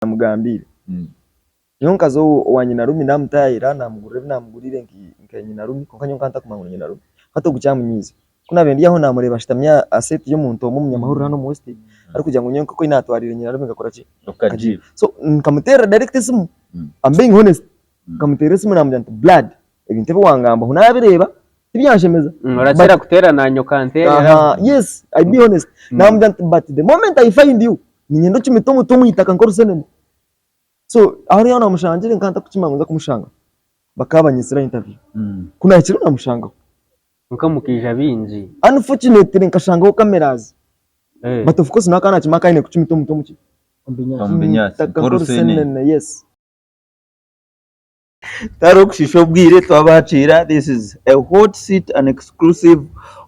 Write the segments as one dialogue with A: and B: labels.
A: Namugambiire. Nyowe nkaza owa nyinarumi namutaayira namugurira ebi namuguriire nka nyinarumi kwonka nyowe nkaba ntakumanya ngu ni nyinarumi. Hati ogu kyamunyiiza. Ku naabaire ndi aho naamureeba ashutami aha seeti y'omuntu omwe omunyamahurire hanu omu West arikugira ngu nyowe nk'oku naatwariire nyinarumi nkakora ki? Nkagiiba. So nkamuteerera direct esimu, I'm being honest, nkamuteerera esimu naamugira nti blood ebintu ebi wangambaho naabireeba tibyanshemeza.
B: Orakira kuteera naanye okanteerera.
A: Aha, yes, I be honest. Naamugira nti but the moment I find you, niinyenda ocumite omutwe omu itaka nk'orusenene. So aho niho naamushangire nkaba ntarikukimanya ngu ninza kumushanga. Bakaba banyetsire aha interview. Ku naahikire naamushangaho.
B: Kwonka mukaija baingi.
A: Unfortunately nkashangaho cameras. But of course nawe akaba naakimanya ku aine kucumita omutwe omu ki?
C: Omu binyaatsi
A: Itaka
C: nk'orusenene.
A: nk'orusenene, yes.
C: Tihariho kushiisha obwire twabakiira this is a hot seat and exclusive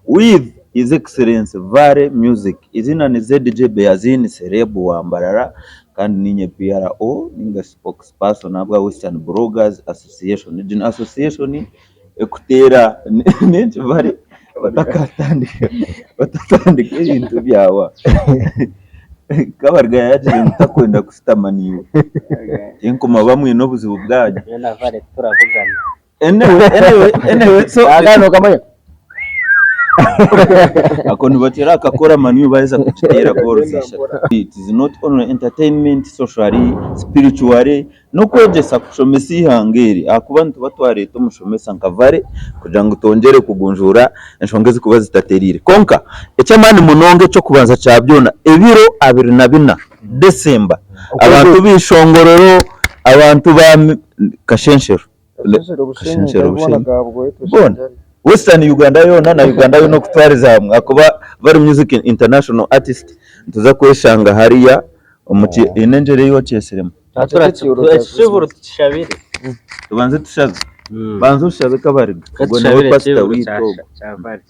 C: with his excellency Vale Music eiziina ni ZJ Beyazin Celeb wa Mbarara kandi niinye PRO ninga spokesperson ahabwa Western Bloggers Association egi ni association ekuteera n'enki Vale otakatandika otakatandika ebintu byawe Kabarga yaagira ngu takwenda kushutama naiwe. Tinkuma bamwe n'obuzibu bwanyu.
B: Nyowe na Vale turavugana.
C: Anyway, anyway, anyway, so
A: Akana okamanya.
C: ako nibakira akakora manu baheza kukiteera goals ishatu. It is not only entertainment, socially, spiritually, n'okwegyesa kushomesa eihanga eri ahakuba nituba twareeta omushomesa nka Vale kugira ngu twongyere kugunjuura enshonga ezirikuba zitatereire. Kwonka eky'amaani munonga eky'okubanza kya byona, ebiro 24 December, abantu b'eishongorero, abantu ba Kashenshero, Kashenshero Bushenyi, boona, Western Uganda yoona na Uganda yoona okutwariza hamwe ahakuba Vale Music International Artist nituza kweshanga hariya omu ki, haine engyera ei wakyetsiremu?
B: Ekicuburo tukishabire.
C: Tubanze tushabe. Banza oshabe Kabariga. Ogwo niwe
B: Katushabire
C: pasita
B: ekicuburo
C: waitu
B: kya
C: ogwo.
B: kya Vale.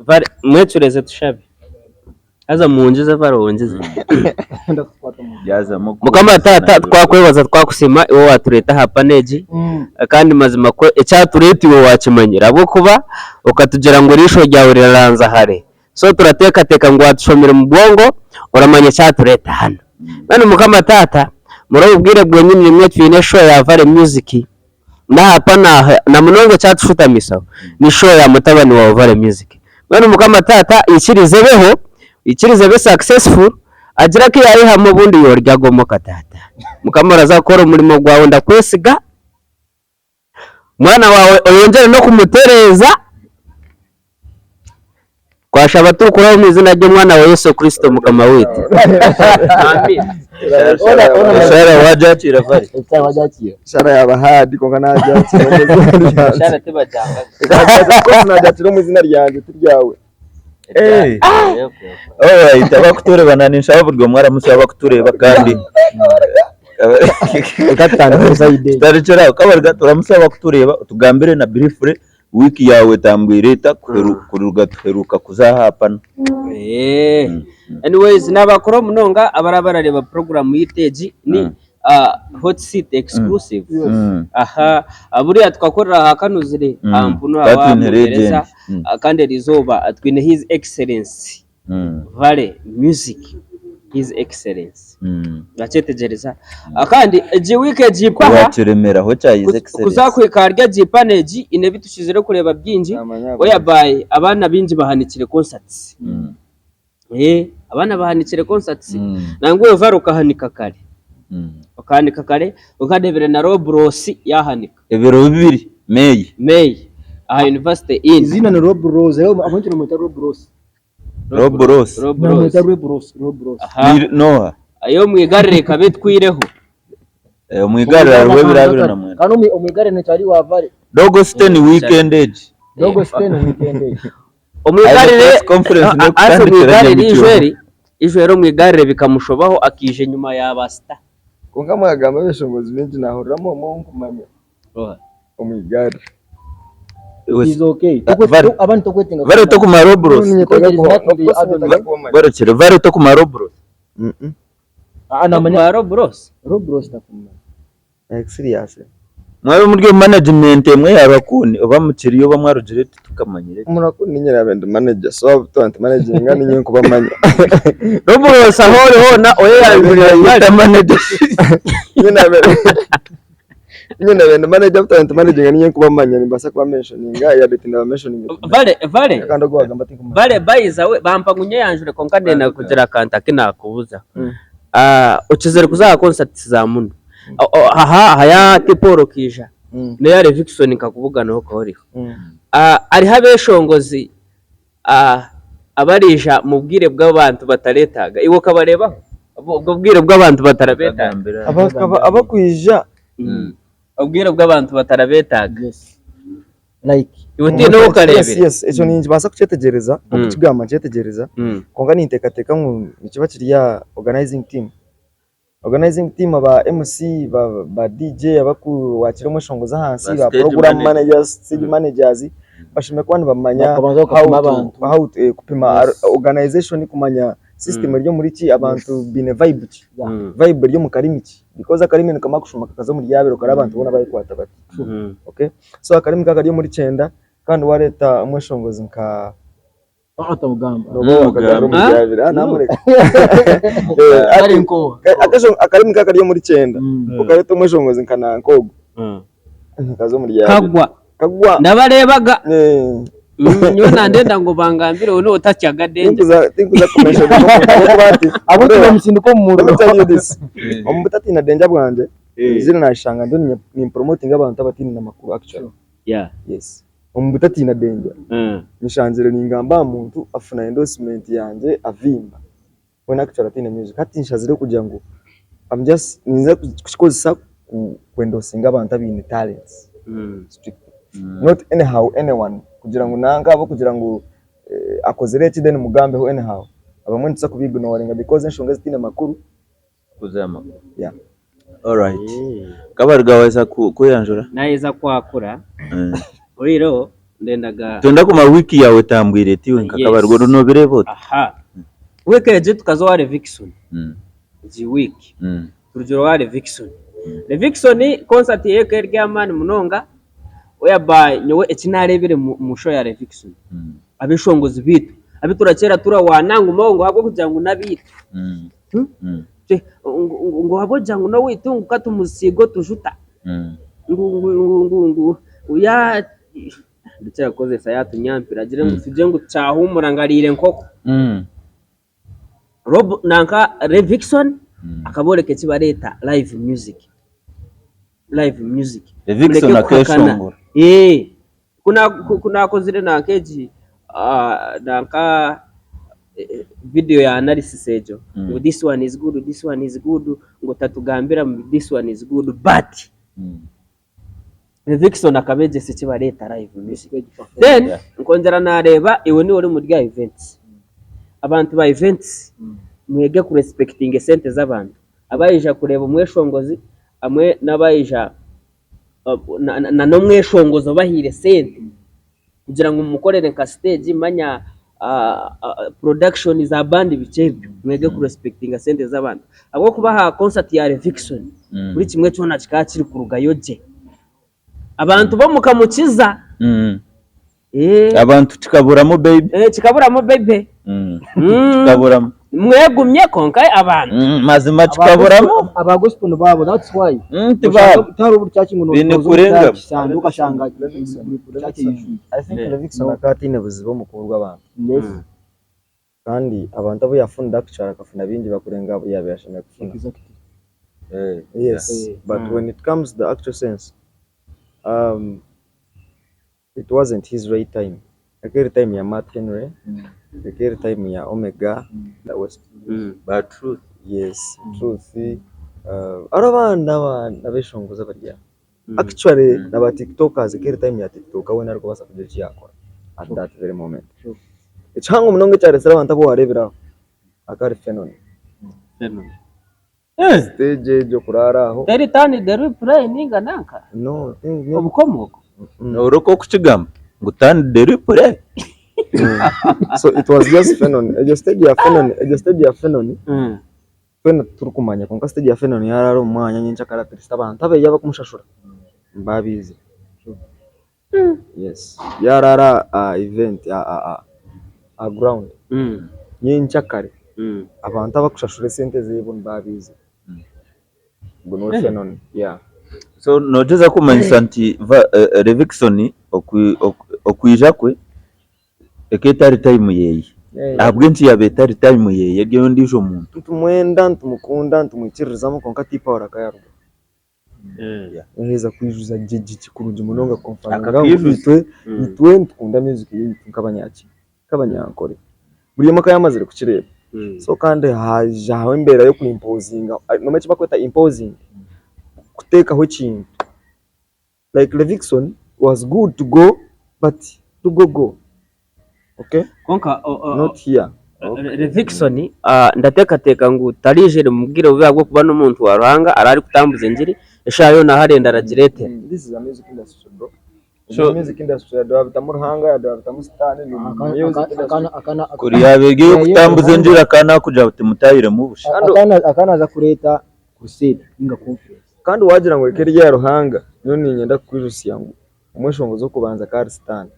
B: Vale mwecureze tushabe. Haza muwungize Vale owungize.
C: Byazamu
B: Mukama taata twakwebaza twakusiima iwe owatureeta aha pano egi kandi mazima kwo ekyatureeta iwe wakimanyire ahabw'okuba okatugira ngu eriisho ryawe riraranza hare So turateekateeka ngu waatushomire omu bwongo, oramanya ekyatureeta hanu. Mbwenu Mukama Taata, muri obu bwire bwenyini nimwo twine show ya Vale Music, n'aha pano aha, na munonga ekyatushutamisaho ni show ya mutabani waawe Vale Music. Mbwenu Mukama Taata, ikiriza ebeho, ikiriza ebe successful, agire aku yaayihamu obundi yorya agomoka Taata. Mukama oraza kukora omurimo gwawe ndakwesiga. Mwana waawe oyongyere n'okumutereeza. Twashaba turikuraho omu izina ry'omwana wa Yesu Kristo Mukama waitu. Amiina.
C: Eshaara wagyakira Vale?
A: Eshaara yaaba hard kwonka nagyakira omu izina ryangye.
B: Eshaara tibagyangaga.
A: Of course nagyakira omu izina ryangye ti ryawe.
C: Hey. Alright, abakutureeba na ninshaba buri omwe aramutsye abakutureeba kandi
A: Reka tutandike side egi.
C: Tutandikire aho Kabarega turamutsye abakutureeba otugambire na briefly wiiki yaawe etambwire eta kuheru- kuruga tuheruka kuza aha pano.
B: Eh. Anyways, nabakora munonga abaraba barareeba program yitu egi ni Hot seat exclusive aha buriya tukakorera aha kanuzire aha mpunu
C: Twaba
B: aha
C: twine
B: Bungereza
C: legend.
B: kandi erizooba twine his excellence Vale music his excellence orakyetegyereza kandi egi wiiki egi mpaha
C: Wakiremeraho kya his excellence.
B: kuza kuhika ahari egi pano egi haine ebi tukizire kureeba bingi whereby abaana baingi bahanikire concerts. Abaana bahanikire concerts nangwa iwe Vale okahanika kare, okahanika kare okadeebire na Rob Ross yaahanika.
C: Ebiro bibiri May.
B: May aha University Inn.
D: Eiziina ni Rob Rose ahabw'enki nomweta Rob Ross?
C: Rob Ross.
B: Rob Ross.
D: Nomweta Rob Ross, Rob Ross.
B: Aha.
C: N'oha?
B: Ey'omwigarire ekaba etwireho.
C: Omwigarire hariho ebiro 29.
D: Kandi omwigarire nekyari wa Vale.
C: Dogo City ni weekend egi.
D: Dogo City ni weekend egi.
B: Omwigarire
C: Press conference
B: haza
C: n'ekutandikira
B: omwigarire
C: Nyamikiro.
B: ijweri ijweri omwigarire bikamushobaho akaija enyuma ya ba sita.
A: Kwonka mwagamba ebishongozi bingi nahuriramu omwe ou nkumanya omwigarire.
D: He's okay.
C: Vale.
D: Abandi tokwetenga.
C: Vale tokuma Rob Ross.
A: Niinyetaaga kuba- of course niinyetaaga kubamanya.
C: Garukire Vale tokuma Rob Ross.
D: Ah, namanya
B: Ba Rob Ross.
D: Rob Ross takumanya.
A: Like serious.
C: Mwaba muri omu management emwe ya Raccoon oba mukiriyo oba mwarugireyo titukamanyire.
A: Omu Raccoon niinye naabaire ndi manager so abu talent managinga niinye nkubamanya.
B: Roburosi ahu ori hoona oyeyanjurire
C: Yeta manager.
A: Niinye naabaire niinye naabaire ndi manager abu talent managinga niinye nkubamanya nimbaasa kuba mentioninga yade tindaba mentioninga.
B: Vale vale
A: Kandi ogu waagamba tinkumumanya.
B: vale by the way bampa ngu nyeyanjure kwonka ndenda kugira akantu aku naakubuuza. Okizire kuza aha concerts za muno. Aha aha ya T-Paul okaija n'eya Levixone nkakubuganaho okaba oriho. Hariho abeshongozi abariija mu bwire bw'abantu batareetaaga, iwe okabareebaho? Obwo bwire bw'abantu batarabeetaaga.
A: Abakwija.
B: Obwire bw'abantu batarabeetaaga.
D: Like.
B: Iwe tihaine ou okareebire?
A: Yes, yes, ekyo ninkibaasa kukyetegyereza, okukigamba nkyetegyereza, kwonka ninteekateeka ngu nikiba kiri aha organizing team. Organizing team aba MC, ba DJ abakuwakira omweshongozi ahansi,
C: Ba
A: ba
C: stage
A: program
C: managers.
A: managers, stage managers, bashemereire kuba nibamanya
D: Bakabanza
A: how
D: bakapima
A: to,
D: abantu.
A: how to, eh, kupima
D: Yes.
A: organization kumanya system eri omuri ki, abantu baine vibe ki, vibe eri omu karimi ki because akarimi nikamara kushuma kakaza omuri ryabiro kare abantu boona bayekwata bati. Okay? So akarimi kakaba kari omuri kyenda kandi wareeta omweshongozi nka
D: Otamugamba.
A: Nooba waakagarura omuri
B: Ah?
A: ryabiro. Ah, naamureka.
D: Kare nkowa.
A: Akarimi kakaba kari omuri kyenda okareeta omweshongozi nka nanka ogwo kakaza omuri ryabiro.
B: Kagwa.
A: Kagwa.
B: Ndabareebaga.
A: Eh.
B: Nyowe nandenda ngu bangambire ou niwe otakyaga danger.
A: Tinkuza tinkuza kumentioninga omuntu ahabw'okuba hati
D: Ahabw'okuba
A: reeba,
D: nibamusindika omu
A: let me
D: muriro.
A: tell you this, omu butatiina danger bwangye, zinu naashanga ndiyo nimpromotinga abantu abataine n'amakuru actually.
B: Yeah.
A: Yes. Omu butatiina danger, nshangire ningamba aha muntu afuna endorsement yangye avimba when actually ataine music. Hati nshazire kugira ngu I'm just ninza kukikozesa ku endorsinga abantu abaine talents strictly. Not anyhow anyone kugira ngu nanka ahabw'okugira ngu akozire eki then mugambeho anyhow. Abamwe nituza kuba ignoringa because enshonga ezitaine makuru.
C: Kuzama.
A: Yeah.
C: Alright. Kabaruga waheza kweyanjura?
B: Naheza kwakura oyihireho ndendaga.
C: Twenda kumanya wiiki yaawe etambwire eta iwe nka Kabaruga
B: Yes.
C: oru nobireeba ota?
B: Aha. Wiiki egi tukaza owa Levixone. Egi wiiki. Turugire owa Levixone. Levixone concert ye ekaba eri ey'amaani munonga whereby nyowe eki naareebire omu show ya Levixone, abeshongozi beitu abu turakira turawaana ngu ngu ahabw'okugira ngu n'abeitu. Ngu ahabw'okugira ngu n'owaitu ngu ka tumusiige otujuta, ngu ngu eki arikukozesa yaatunyampira agire ngu tugire ngu kyahuumura ngu ariire enkoko. Nanka Levixone akabooreka eki bareeta live music, live music.
C: Levixone akeeshongora.
B: Ku naakozire nanka egi nanka vidiyo ya analysis egyo ngu this one is good, this one is good ngu otatugambira ngu this one is good but Levixone akabeegyesa eki bareeta live music. Then nkongyera naareeba iwe niiwe ori omuri aha events, abantu ba events mwege ku respectinga esente z'abantu, abaija kureeba omweshongozi hamwe n'abaija na n'omweshongozi obahaire sente kugira ngu mumukorere nka siteegi manya production za band biki ebyo, mwege ku respectinga sente z'abantu ahabw'okuba aha concert ya Levixone buri kimwe kyona kikaba kirikurugayo gye, abantu bo mukamukiza.
C: Abantu kikaburamu baby.
B: Kikaburamu baby.
C: Kikaburamu.
B: Mwegumye kwonka abantu.
C: Mazima kikaburamu.
D: Aba gospel nibaabo that's why.
C: Tibaabo.
D: Tihariho buri church ngu
C: Baine
D: noza omu
C: kurenga.
D: church Sunday okashanga buri church eijwire.
A: I think Levixone akaba ataine buzibu omu kuburwa abantu.
D: Yes.
A: Kandi abantu abu yafunire actually akafuna bingi bakurenga abu yabaire ashemereire kufuna.
D: Exactly.
A: Yes, but when it comes to the actual sense, it wasn't his right time. Ekaba eri time ya Matt Henry, ekaba eri time ya Omega, na West.
C: Ba Truth.
A: Yes, Truth. Hariho abandi abaana abeshongozi abari aho. Actually na ba tiktokers ekaba eri time ya tiktoker weena arikubaasa kugira eki yaakora at that very moment. Ekihango munonga ekyareetsire abantu abu waareebire aho akaba ari Fenon. Stage egyo kuraara aho.
B: Teri turn the replay ninga nanka?
A: No.
B: Obukomooko?
C: Noora okukigamba ngu turn the replay.
A: So it was just Fenon. Egyo stage ya Fenon, egyo stage ya Fenon twena titurikumanya kwonka stage ya Fenon yaraara omu mwanya nyenkya kare at least abantu abeeye abakumushashura. Mbabiize. Yes. Yaaraara aha event aha ground nyenkyakare abantu abakushashura esente ze bo nibabiize. Ogwo niwe Fenon. Yeah.
C: So noogyezaho kumanyisa nti Levixone okwija kwe ekaba etari time yeye. Ahabw'enki yaaba etari time yeye eri ey'ondiijo muntu?
A: Nitumwenda, nitumukunda, nitumwikiririzamu kwonka T-Power akayarugwa. Yaheza kwijuza gye gye gye kurungi munonga kukonfaminga ngu
C: Akakwijuza.
A: itwe itwe nitukunda music yaitu nk'abanyaki nk'abanyankore. Buri omwe akaba yamazire kukireeba. So kandi haija habaho embeera y'okwimpozinga nomanya eki barikweta imposing? Kuteekaho ekintu. Like Levixone was good to go but to go go. Okay?
B: Kwonka
A: Not here.
B: Levixone ndateekateeka ngu taraijire mu bwire bubi ahabw'okuba n'omuntu wa Ruhanga araba arikutambuza engiri, eshaaha yoona ahu arenda aragireetera.
A: This is a music industry bro.
C: So-
A: music industry yadwabitamu Ruhanga, yadwabitamu sitaane, ni music industry.
C: Kuri yaaba eri ey'okutambuza engiri akaba naakugira ngu timutaahiremu busha.
D: Akaba naaza kureeta crusade ninga conference.
A: Kandi waagira ngu eka eri eya Ruhanga, nyowe niinyenda kukwijutsya ngu omweshongozi w'okubanza akaba ari sitaane.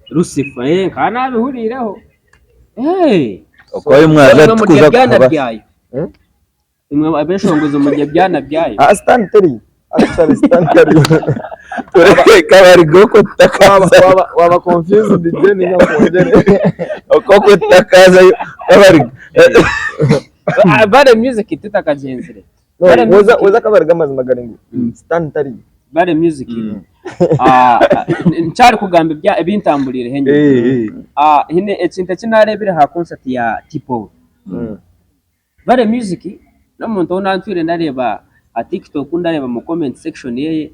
B: Lucifer, eh, nkaba naabihuriireho. Eh,
C: Okwayo mwaza
B: imwe murya
C: tikuza
B: byana
C: kuhaba.
B: byayo.
A: Hmm?
B: Imwe abeshongozi murya byana byayo.
A: Ah, sitaane teriyo. Actually sitaane tariyo.
C: Kabari okwo
A: Waba
C: tutakazayo.
A: waba waba confused gye ninga nkwongyere.
C: Okwo tutakazayo. Kabari.
B: Ah, Vale music tutakagyenzire.
A: No,
B: Vale
A: woza
B: music,
A: woza akabari g'amazima gari ngu sitaane tariyo.
B: Vale music. Ah, nkyari kugamba ebya ebintamburiireho enyima. Ah, hine ekintu eki nareebire aha concert ya T-Paul. Vale Music n'omuntu ou nantwire ndareeba aha TikTok ndareeba omu comment section yeye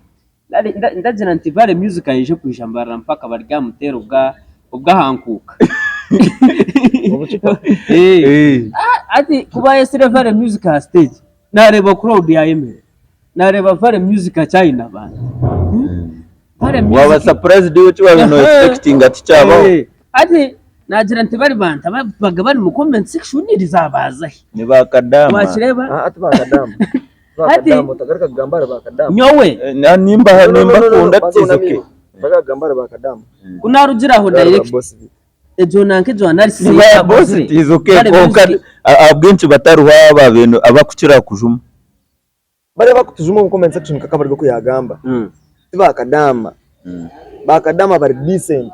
B: ndagira nti Vale Music aije kwija Mbarara mpaka baryamuteera obw'aha nkuuka. Hati ku baayetsire Vale Music aha stage naareeba crowd yaayemerera, naareeba Vale Music akyayine abantu. Vale Music.
C: Waaba surprised iwe eki waabaire no expectinga tikyabaho.
B: Hati Naagira nti bari bantu ababaga bari mu comment section rizabaazahi?
C: Ni ba kadaama.
B: Wakireeba?
A: Aa ti ba kadaama. Ti ba
B: Hati-
A: kadaama otagaruka kugamba ahari ba kadaama.
B: Nyowe
C: Na nimba
A: No, no, no, no, no,
C: nimbakunda
A: banza
C: it is
A: onamire.
C: okay.
A: Otagaruka kugamba ahari ba kadaama.
B: ku naarugira aho
A: Ahari ba
B: direct
A: boss be.
B: egyo nanka egyo analysis
C: Ni
B: ei
C: ba boss
B: yaakozire
C: it is okay
B: Vale
C: kwonka
B: Music
C: ahabw'enki batariho aba beene abakukira kujuma.
A: Bariya abakutujuma omu comment section nk'akabari oku yagamba ti bakadaama, bakadaama bari decent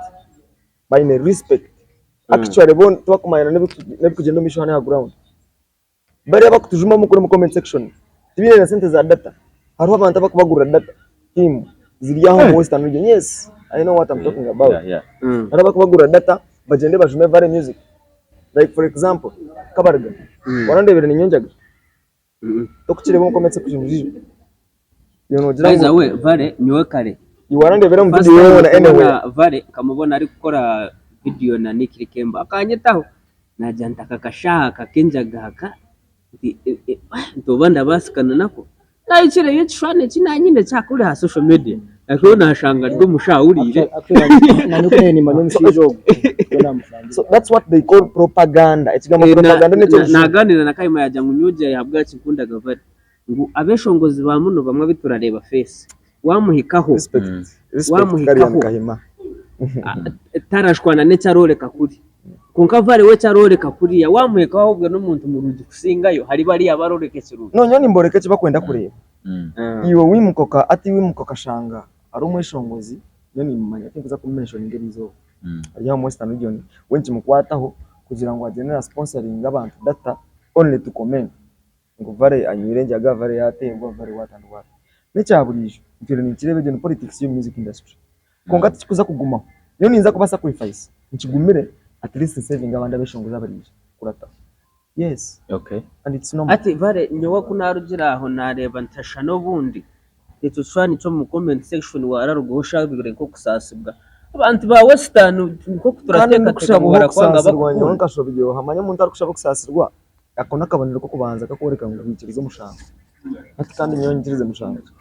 A: baine respect actually bo tibakumanya n'ebikugyenda omu maisho hanu aha ground. Bariya abakutujumamu kuri omu comment section tibaine na sente za data, hariho abantu abakubagurira data team ziri aho omu western region yes I know what I'm talking about. Hariho abakubagurira data bagyende bajume vale music like for example Kabarega warandeebire niinywa enjaga? Tokukireeba omu comment section burijo. Iwe nogira
B: By the
A: ngu
B: way, Vale nyowe kare
A: iwe warandeebera omu
B: first
A: video
B: time
A: yoona anyway.
B: kubona Vale nkamubona arikukora video na Nick Likemba akanyetaho nagira nti aka kashaha aka k'enjaga aka nti eh, eh, ah, nti oba ndabaasikana nako nahikireyo ekishushani eki nanyine kyakuri aha social media Ariko nashanga ari omushaho ahuriire.
D: Omushaija ogwo
A: So that's what they call propaganda. Ekigambo propaganda n'eky'orujungu.
B: Naaganira na Kayima yaagira ngu nyowe ogira ahabwaki nkundaga Vale ngu abeshongozi ba muno bamwe abu turareeba face wamuhikaho
A: Respect. Respect
B: Wamuhikaho.
A: Karian Kahima.
B: tarashwana n'eki arooreka kuri kwonka Vale we eki arooreka kuriya wamuhikaho ahobwe n'omuntu murungi kusingayo hari bariya abarooreka ekirungi.
A: No nyowe nimboreka eki bakwenda kureeba. Iwe wimuka oka hati wimuka okashanga ari omweshongozi nyowe nimumanya tinkuza kumu mentioninga erizooba ari aha omu western region we nikimukwataho kugira ngu agyende na sponsoringa abantu data only to comment ngu Vale anywire enjaga, Vale yateerwa, Vale what and what. N'ekya buriijo ntwire ninkireeba egyo ni politics y'omu music industry kwonka tikikuza kugumaho nyowe ninza kuba sacrifice nkigumire at least nsevinge abandi abeshongozi abariija kukurataho. Yes
C: Okay.
A: and it's normal.
B: Hati Vale nyowe ku narugira aho nareeba ntasha n'obundi ekyo kishushani ky'omu comment section wararugaho oshabire nk'okusaasibwa. Abantu ba western nk'oku
A: Kandi
B: turateekateeka ngu
A: ndikushaba
B: barakwanga
A: okusaasirwa nyowe
B: bakukunda.
A: nkashobirwa hamanya omuntu arikushaba okusaasirwa ako n'akabonero k'okubanza kakworeka ngu wikiriza omushango. Hati kandi nyowe nyikirize mushango ki?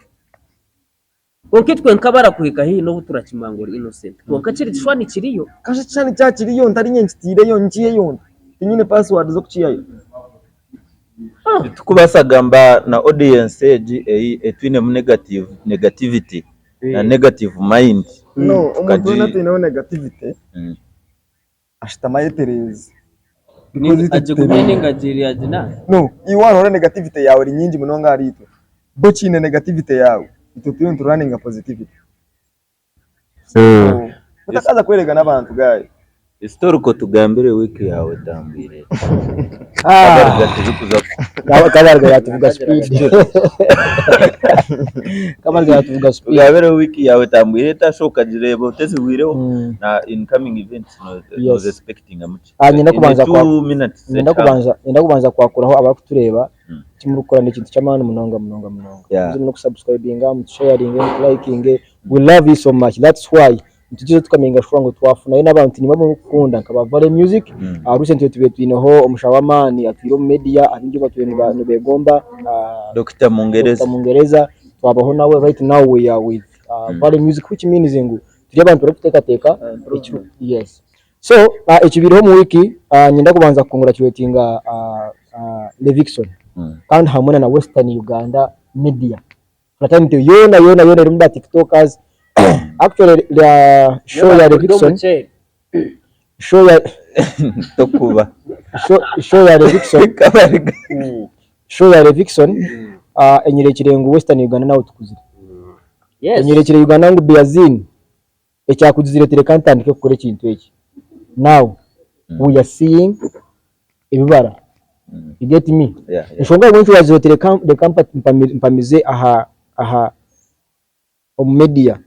B: Kwonka itwe nk'abarakuhika haihi n'obu turakimanya ngu ori innocent kwonka kiri kishushani kiriyo.
A: Kasha ekishushani kyaba kiriyo ntari nye nkitiireyo nkiiheyo nta? Tinyine password z'okukiihayo.
C: Titukubaasa kugamba na audience egi ei etwinemu negative negativity na negative mind.
A: No, omuntu weena atwineho negativity ashutame ayetereeze.
B: Agigumye ninga agina?
A: No, iwe waroora negativity yaawe eri nyingi munonga ahari itwe, bo okiine negativity yaawe, itwe turiyo niturunninga positivity. So, otakaza kwerega n'abantu guy.
C: Historical tugambire week yawe etambwire eta? Kabarega tirikuza
D: Kabarega yatuvuga speed. Kabarega yatuvuga speed.
C: Tugambire week yawe etambwire eta so okagireeba ota ezihwireho na incoming events nozi expectinga muki?
D: Nyenda kubanza
C: In 2 minutes.
D: Nyenda kubanza kwakuraho abarikutureeba Eki murikukora n'ekintu ky'amaani munonga munonga munonga.
C: Yeah.
D: Muze n'okusubscribinga, mutusharinge, mutulayikinge, we love you so much that's why nitugyeza tukamenyinga shuwa ngu twafunayo n'abantu nimwe abu murikukunda nka ba Valley Music. Recently tubaire twineho omushaho w'amaani atwire omu media abaingi batwire nibegomba
C: Dokita Mungereza.
D: Dokita Mungereza twabaho nawe right now we are with Valley Music which means ngu turi abantu barikuteekateeka yes. So ekibaireho omu wiiki niinyenda kubanza kukongratulatinga Levixone kandi hamwe na Western Uganda media fraternity yoona yoona yoona erimu ba tiktokers actually show ya Levixone show ya
C: Tokuba.
D: Show ya Levixone show ya Levixone enyorekire ngu Western Uganda nawe tukuzire enyorekire Uganda ngu Beazin Ekyakugizire oti reka ntandike kukora ekintu eki. Now we are seeing ebibara. You get me? Enshonga ahabw'enki wagizire oti reka reka mpamize aha aha omu media,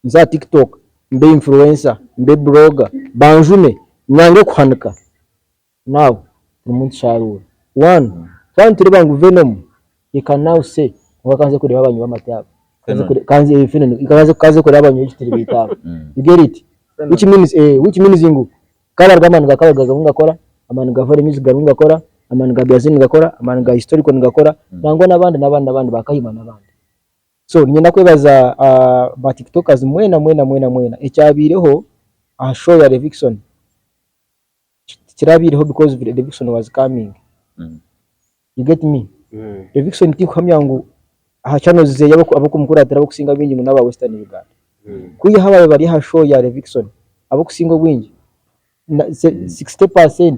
D: nze aha tiktok, mbe influencer, mbe blogger, banjume, nyange kuhanika. Now turimu nitusharuura. One, twaba nitureeba ngu Venom he can now say kwonka kanze kureeba abanywi b'amate aba. Kanze Venom kanze kureeba abanywi b'ekitiri baitu aba. You get it? Which means eh, which means ngu kabarwa amaani ga Kabarwa garimu nigakora, amaani ga Valley Music garimu nigakora, amaani ga Biazin nigakora, amaani ga Historical nigakora, nangwa n'abandi n'abandi n'abandi ba Kahima n'abandi. So niinyenda kwebaza ba tiktokers mwena mwena mwena mwena ekyabaireho aha show ya Levixone. Tikirabaireho because Levixone was coming you get me? Levixone tinkuhamya ngu aha channels zeye abakumukuratira abakusinga obwingi ngu naba western Uganda kwihaho ababaire bari aha show ya Levixone abakusinga obwingi 60%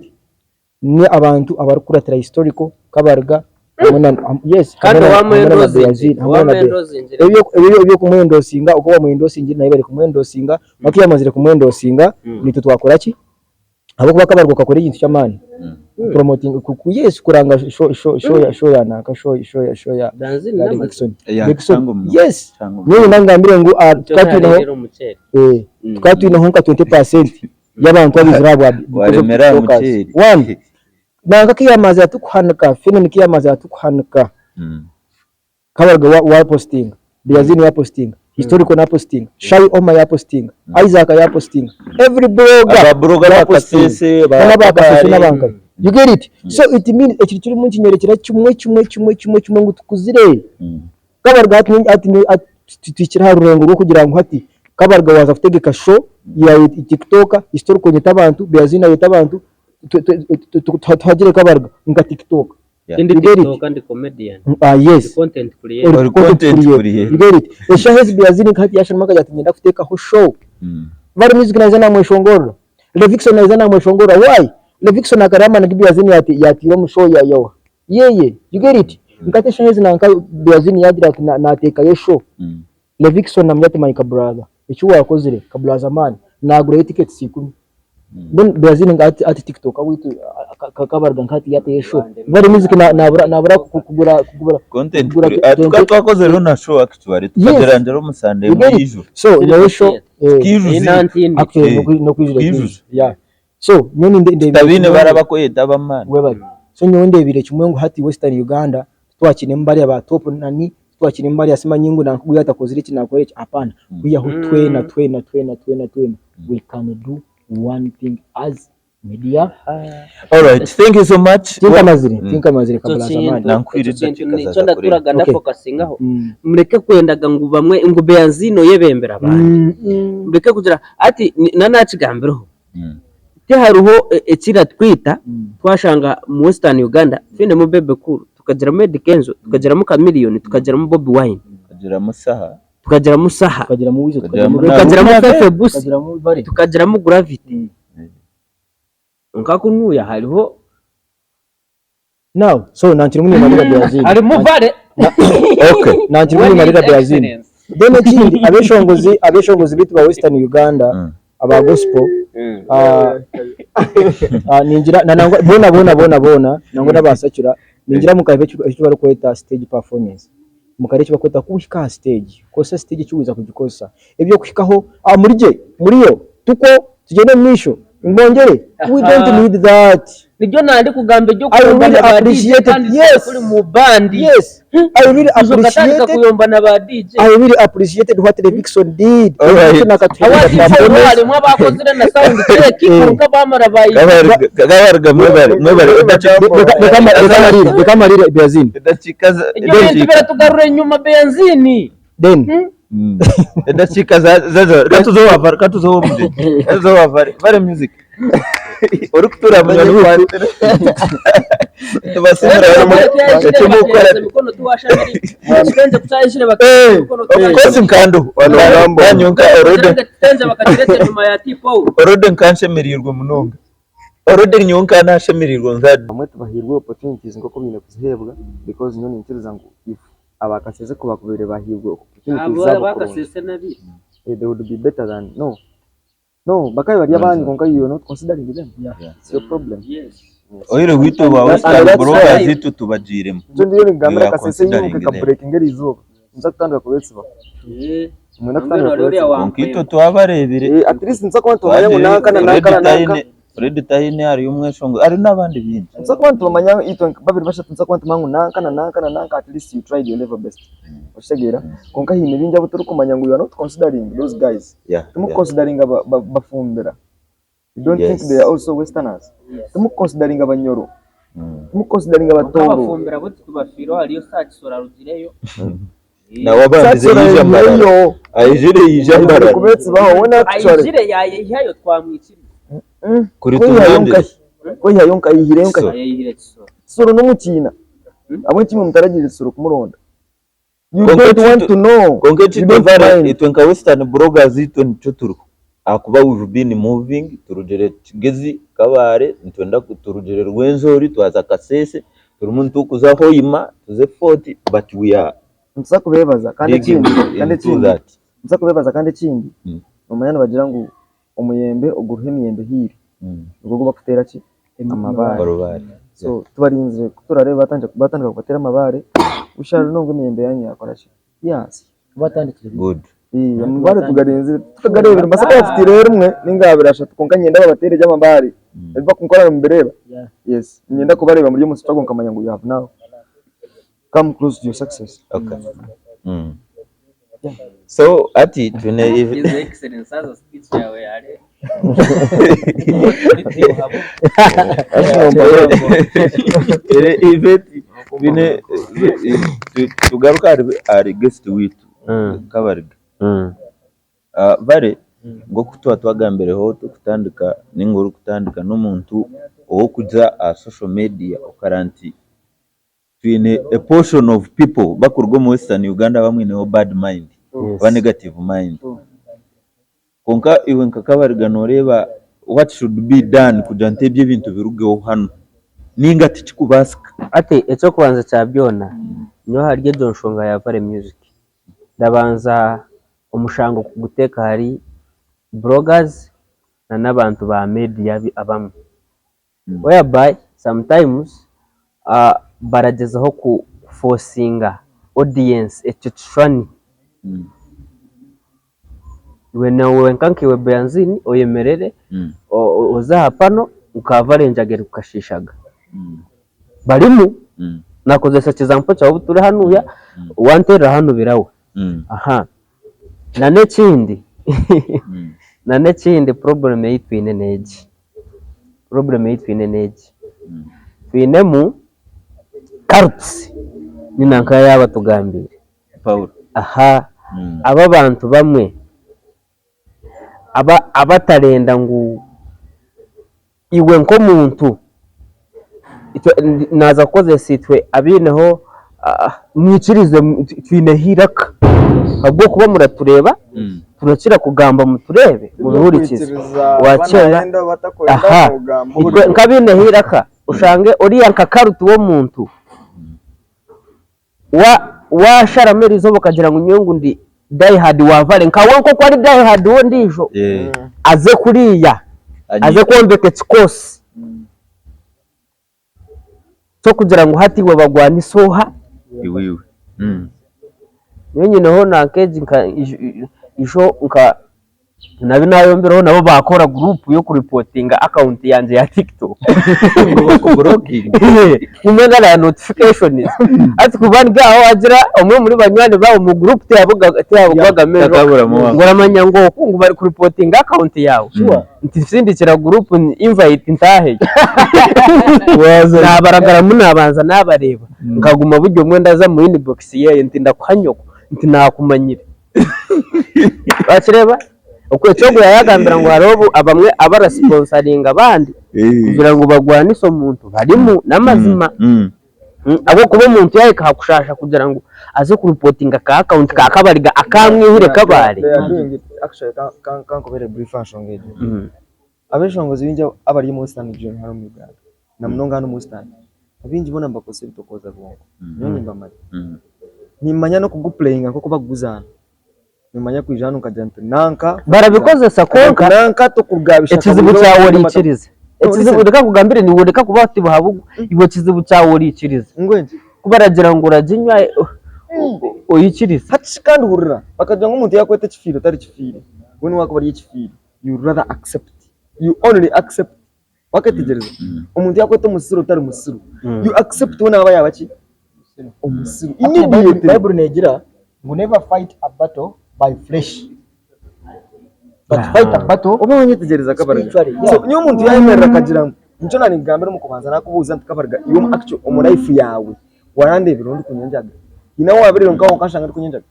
D: ni abantu abarikukuratira historical Kabarga hamwe na yes
B: Kandi
D: hamwe na Brazil hamwe na ebyo ebyokumwendosinga oku bamwendosingire naye bari kumwendosinga mpaka yamazire kumwendosinga nitwe twakora ki? Ahabw'okuba Kabarwa okakora ekintu ky'amaani kupromotinga yes kuranga show show show ya show ya nanka show show ya show ya ya Levixone Levixone yes nyowe nangambire ngu tukaba twineho eh tukaba twineho nka 20% y'abantu abaizire ahabwa because of
C: Waremera aha
D: tiktokers
C: muceeri.
D: one nanka kiyamaze ati kuhanika Fenon kiyamaze ati kuhanika Kabarwa wa wapositinga, Beazini yapositinga, Historical napositinga, Shy Oma yapositinga, Isaac yapositinga, every blogger
C: Aba blogger ba
D: yapositinga.
C: Kasese, ba
D: N'aba Kasese
C: Kabale.
D: n'abankahi. You get it? So it means ekiri kirimu nikinyorekyera kimwe kimwe kimwe kimwe kimwe ngu tukuzire. Kabarwa hati hati hati tuhikire aha rurengo rw'okugira ngu hati Kabarwa waaza kutegeka show ya TikTok, Historical nyete abantu, Beazini ayete abantu, tuhagire Kabarwa nka TikTok.
B: Ndi
D: You get it?
B: TikToker, ndi comedian,
D: Ah,
B: ndi
D: yes.
B: content creator.
C: Ori content creator.
D: You get it? Eshaaha ezi Beazini nka hati yasharamu akagira ati niinyenda kuteekaho show. Valley Music naija namweshongorera. Levixone naija namweshongorera. Why? Levixone akareeba amaani agu Beazini yaataire omu show ya ya yeye. You get it? Nka hati eshaaha ezi nanka Beazini yaagira ati naateekayo show. Levixone namugira ati my kabrother eki wakozire kaburaza man nagurayo tickets ikumi mbwenu Beazini nka hati hati tiktok aweitu kabarwa nka hati yateyo show Valley Music nabura nabura kugura kugura
C: Content
D: kugura
C: cre- ah, tukaba twakozereho na show actually tukagirangira omu Sunday
D: You get it?
C: mwiiju
D: so nayo show eh,
C: Tukiijuza.
D: actually
C: Eh,
D: nokwijura
C: tukiijuza.
D: yeah so nyowe ndebire
C: Tutabiine barabakweta ab'amaani.
D: Webale. So nyowe ndebire kimwe ngu hati Western Uganda titwakinemu bariya ba top nani, titwakinemu bariya simanyi ngu nanka ogu yatakozire eki nakora eki, hapana. Kwihaho twena twena twena twena twena we can do one thing as media.
C: Alright, thank you so much.
D: Tinkamazire,
C: Mm.
D: tinkamazire
B: Ekyo
D: kabulaza
B: kintu,
D: mani.
C: Nankwire
B: ekyo kintu
C: eddakiika
B: nikyo
C: zaza
B: ndaturaga
D: Okay.
B: ndafokasingaho.
D: Mm.
B: Mureke kwendaga ngu bamwe ngu Beazino yebembere abandi.
D: Mm.
B: Mureke kugira ati na nakigambireho. Tihariho ekiratwita twashanga mu Western Uganda twinemu Bebe Cool, tukagiramu Eddy Kenzo, tukagiramu Chameleone, tukagiramu Bobi Wine,
C: Tukagiramu Saha.
B: tukagiramu Saha,
D: Tukagiramu Weasel,
C: Tukagiramu
B: tukagiramu Fefe Busi,
D: tukagiramu Vale.
B: tukagiramu Gravity. Kwonka kunuuya hariho
D: Now, so nankirimu nimarira Brazil.
E: Harimu Vale.
C: Okay.
D: Nankirimu nimarira Brazil. Then ekindi abeshongozi abeshongozi bitu ba Western Uganda aba gospel ah, ah, ningira na nangwa bona bona bona bona nangwa n'abasakira ningira mukaheba eki barikweta stage performance mukare eki barikweta kuhika aha stage kozesa stage eki wiza kugikozesa ebyokuhikaho ah, muri gye muriyo tukwo tugyende omu maisho mbongyere we don't need that
E: Nibyo nandi kugamba
D: I really
E: eby'okuyomba na ba DJ
D: appreciate it.
E: kandi
D: Yes.
E: turi mu bandi.
D: Yes, I really
E: Izo katandika
D: appreciated.
E: kuyomba na ba DJ.
D: I really appreciated what Levixone did.
C: All right.
D: Levixone akatuhereza
E: Aba DJ bo
D: performance.
E: harimu abakozire na sound check kwonka bamara bayi.
C: Kabarga mwebare mwebare
D: Reka marire, reka marire Brazil.
C: edakika za
E: Ibyo bintu
C: edakika
E: biratugarura enyuma benzini.
D: Then
C: edakika za za katuzo katuzo muje katuzo vare vare music uri kutura munywani witu tubasimira tumukora of course nkandu kanyonka already already nkanshemereirwe munonga already nyonka nashemereirwe nzadi
A: Bamwe tibahirwe opportunities nk'oku baine kuziheebwa because nyowe ninkiriza ngu if abakasese ku bakubaire bahiirwe opportunities zaabo kurungi eh, they would be better than no no bakabe bari abandi kwonka you are not considering them it's your problem.
C: Oire witu wa
A: And
C: Western
A: that's
C: Brokers
A: why-
C: itu tubagiremu.
A: Nikyo ndiyo
C: You
A: ningambira
C: are
A: Kasese yimuke
C: considering them.
A: kaburekinga eriizooba nimuza kutandika kubetsiba mwenda kutandika kubetsiba.
C: Kwonka itwe twabareebire.
A: Eh, at least nituza kuba nitumanya ngu nanka na nanka na nanka.
C: Fred Tahine hariyo omweshongo hariyo n'abandi baingi.
A: Nituza kuba nitumanya itwe nka babiri bashatu nituza kuba nitumanya ngu nanka na nanka na nanka at least you tried your level best. Okitegeera? Kwonka haine baingi abu turikumanya ngu you are not considering those guys. Timukuconsideringa bafumbira. You don't think they are also westerners? Timukuconsideringa banyoro. Timukuconsideringa batooro.
E: Abafumbira bo titubafiireho hariyo Sakisoro arugireyo.
C: Nawe abandize
A: Sakisoro
C: yija Mbarara.
A: ayihireyo.
C: Ayijire yija
A: Ayijire
C: Mbarara.
A: kubetsibaho weena actually.
E: Ayijire yayeyihayo twamwikiriza.
C: Kuri
A: Kweyihayo
C: tumwendere.
A: nkahi? Kweyihayo nkahi? Ayihireyo nkahi?
C: Kisoro.
E: Ayeyihire Kisoro.
A: Kisoro n'omukiina. Ahabw'enki imwe mutaragiire Kisoro kumuronda? You
C: Kwonka
A: don't want to know.
C: Kwonka
A: You
C: eki
A: don't
C: twevare
A: mind.
C: itwe nka Western Bloggers itwe nikyo turiho. Ahakuba we've been moving turugire Kigezi, Kabale, nitwenda turugire Rwenzori twaza Kasese, turimu nitukuza Hoima tuze Fort but we are
A: Nituza kubeebaza kandi
C: digging
A: ekindi kandi
C: into
A: ekindi
C: that.
A: nituza kubeebaza kandi ekindi
C: Mm.
A: nomanya nibagira ngu omuyembe oguriho emiyembe ehiire nigwo ogu barikuteera ki amabaare.
C: Orubaare.
A: So tubarinzire ku turareeba batandika batandika kubateera amabaare we shall know ngu emiyembe yanyu yakora ki yaasya.
D: Batandikire.
C: Good.
A: Ii, amabaare tugarinzire tukagareebire nibaasa kuba bafutiireho rimwe ninga abiri ashatu kwonka niinyenda babateere gye amabaare ebi barikunkora nimubireeba? Yes, niinyenda kubareeba muri omu struggle nkamanya ngu you have now come close to your success.
C: Okay. So hati twine
E: His Excellency haza speech yawe yare.
C: Ere event twine tugaruke ahari guest witu Kabariga. Vale nk'oku tuba twagambireho turikutandika ninga orikutandika n'omuntu ow'okuza aha social media okareba nti twine a portion of people bakuruga omu western Uganda bamwineho bad mind oba negative mind. Kwonka iwe nka Kabariga noreeba what should be done kugira nti ebyo ebintu birugeho hanu ninga tikikubaasika.
B: Hati eky'okubanza kya byona, nyowe ahari egyo nshonga ya Vale Music, ndabanza omushango kuguteeka ahari bloggers na n'abantu ba media abamwe. Whereby sometimes baragyezaho kufosinga audience ekyo kishushani. Iwe wenka nkaiwe Beanzini oyemerere oze aha pano nka Vale Njageri kukashiishaga. Barimu nakozesa ekizampo kyawe obu turi hanuya wanteerera hanu birawe. Aha na n'ekindi na n'ekindi problem ei twine n'egi, problem ei twine n'egi, twinemu cults nyina nka yaabatugambiire.
C: Paul.
B: Aha aba abantu bamwe aba abatarenda ngu. Iwe nk'omuntu, itwe naaza kukozesa itwe abaineho mwikirize twineho eiraka ahabw'okuba muratureeba turakira kugamba mutureebe mubihurikize waakyeeba aha itwe nk'abaineho eiraka oshange oriya nka karuti w'omuntu Waasharamu erizooba okagira ngu nyowe ngu ndi die hard wa Vale, nka we nk'oku ari die hard w'ondiijo, aze kuriya aze kwombeka ekikoosi ky'okugira ngu hati iwe bagwanise oha?
C: Iwe.
B: Nyowe nyineho nanka egi nka ijo nka Nabi nayombireho nabo bakora group yokuripotinga account yangye ya tiktok
C: Ngu bakuburokinge.
B: Nimwe ndareba notifications hati kuba ndi aho wagira omwe omuri banywani baawe omu group tiyabugwagamu enjoka
C: Takaburamu
B: ngu oramanya ngu oku ngu bari kuripotinga account yaawe
C: Sure.
B: nti nsindikira group invite ntaaheyo
C: Waaza.
B: nabaragaramu nabanza nabareeba nkaguma buri omwe ndaza omu inbox yeeye nti ndakuha nyoko nti nakumanyire. Wakireeba? Okwo ekyo yagambira ngu hariho obu abamwe abarasiponsaringa abandi kugira ngu bagwanise omuntu barimu n'amazima. Ahabw'okuba omuntu yaahika aha kushaasha kugira ngu aze kuripotinga ka akawunti ka Kabariga akaamwihire Kabale.
A: They are doing it actually ka nkubere brief aha nshonga egyo. Abeshongozi baingi abari omu Western region hanu omu Uganda na munonga hanu omu Western, abaingi boona nibakozesa ebitokooza bwongo. Nyowe nimbamanya. Nimmanya n'okugupureyinga nk'oku barikuguzaana. Nimmanya kwija hanu nkagira nti nanka.
B: Barabikozesa kwonka
A: Nanka tokurugabisha
B: ekizibu kyawe oriikiriza. Ekizibu reka nkugambire niiwe oreka kuba oti buhabugu, iwe ekizibu kyawe oriikiriza.
A: Ngwengye.
B: Ku baragira ngu oraginywa oikirize.
A: Hati shi kandi hurira, bakagira ngu omuntu yaakweta ekifiire otari kifiire, we waakuba ori ekifiire, you rather accept, you only accept. Waketegyereza? Omuntu yakweta omusiru otari musiru, you accept we naba yaba ki? Omusiru. Immediately.
D: Baiburi negira ngu never fight a battle by flesh but fight a battle
A: Oba wanyetegyereza Kabarega?
D: spiritually.
A: So nyowe omuntu yayemerera akagira ngu nikyo nanikugambira omu kubanza nakubuuza nti Kabarega iwe omu actual omu life yaawe warandeebire ndikunywa enjaga? Hiine ahu wabireeba nkaho okashanga ndikunywa enjaga?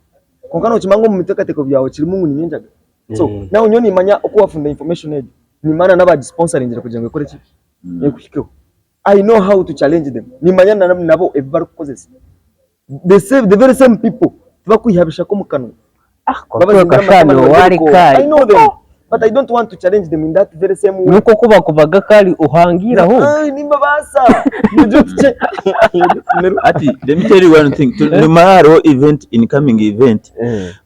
A: Kwonka nokimanya ngu omu biteekateeko byawe kirimu ngu ninywa enjaga? So nawe nyowe nimanya oku wafuna information egyo, nimanya n'abagisponsoringire kugira ngu ekore ki? Ekuhikeho. I know how to challenge them. Nimanya nabo ebi barikukozesa. The same, the very same people tibakwiha bishaka omu kanwa.
B: Kwonka shana owari
A: I know them, but I don't want to challenge them in that very same way.
B: Nikwo kubakubaga kari ohangiire aho.
A: Ai, nimbabaasa. Nigyo tukye.
C: Ati, let me tell you one thing. Nyuma hariho event, incoming event.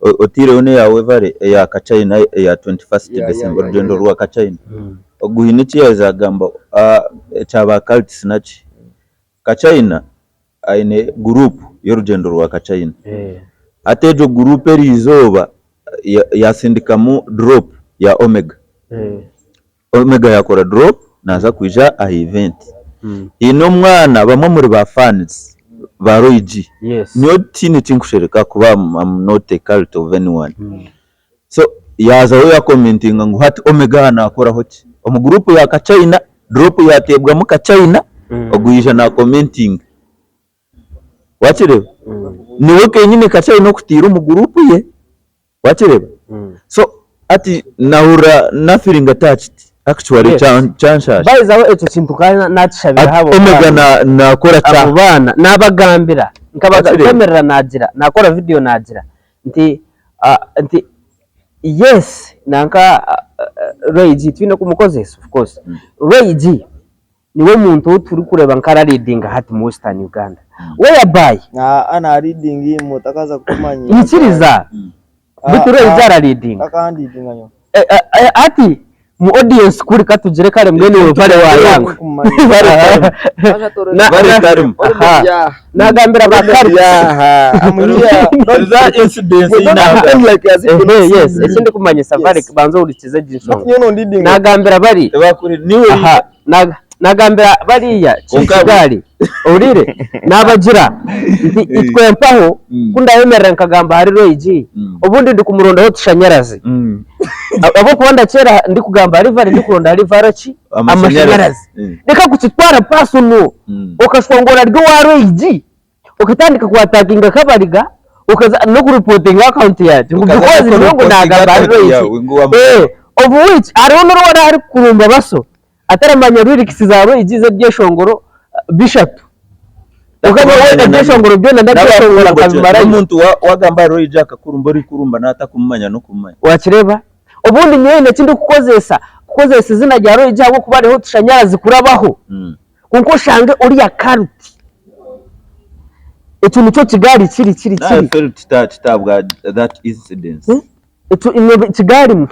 C: Otaireho n'eya Wevare eya Kachina eya 21st December, orugyendo rwa Kachina. Ogu haine eki yaaza agamba ekya ba cults naki. Kachina aine group y'orugyendo rwa Kachina. Hati egyo group eriizooba yaasindikamu drop ya Omega. Omega yaakora drop naaza kwija aha event. Haine omwana bamwe omuri ba fans ba Roy G, nyowe tihaine eki nkushereka ahakuba am not a cult of anyone. So yaazaho yakomentinga ngu hati Omega aha naakoraho ki? Omu group ya Kachina, drop yaateebwamu Kachina, ogu yaija naakomentinga. Waakireeba? Niwe kenyine Kachina okutaire omu group ye. Wakireeba? So hati nahurira na feelinga touched actually
B: Yes.
C: kyanshasha.
B: By the way ekyo kintu ka nakishabira
C: Ati
B: abo
C: Omega
B: baana.
C: na nakora
B: Abo
C: kya.
B: baana nabagambira
C: Wakireeba?
B: nkemerera nagira nakora video nagira nti nti yes nanka Ray G twine kumukozesa of course Ray G Niwe muntu ou turikureeba nka araleadinga hati mu Western Uganda whereby.
A: Aa na leading imwe otakaza kutumanyira.
B: Nyikiriza beitu Roy araleadinga.
A: Takandiidinga nyowe.
B: Hati mu audience kuri katugire kare mbwenu iwe vale wayanga. Nagambira ba Kari. Yes, eki ndikumanyisa vale banza ohurikize egi nshonga. Nagambira bari. Nagambira bariya kigaari ohurire nabagira nti itwe mpaho ku ndayemerera nkagamba ahari Roy G obundi ndikumurondaho otushanyarazi ahabw'okuba ndakyeera ndikugamba ahari Vale ndikuronda ahari Vale ki amashanyarazi reka kukitwara personal okashwa ngu orarya owa Roy G okatandika ku attackinga Kabariga okaza n'okureportinga account yangye ngu
C: Okaza
B: because nyowe ngu
C: n'okureportinga
B: nagamba ahari
C: account
B: Roy G
C: yaawe ngu wamu-
B: of which hariho n'oriwe arikukurumba baso. Ataramanya lyrics za Roy G z'ebyeshongoro bishatu. Kwonka nyowe ebyeshongoro byona ndabyeshongora nkabimarayo.
C: N'omuntu wagamba ahari Roy G akakurumba orikurumba naatakumumanya n'okumumanya.
B: Wakireeba? Obundi nyowe haine eki ndikukozesa kukozesa eizina rya Roy G ahabw'okuba hariho otushanyarazi kurabaho. Kwonka oshange oriya cult. Ekyo nikyo kigaari kiri kiri
C: Now I
B: kiri.
C: felt touched ahabwa that incident.
B: Ekyo imwe kigaari mwe.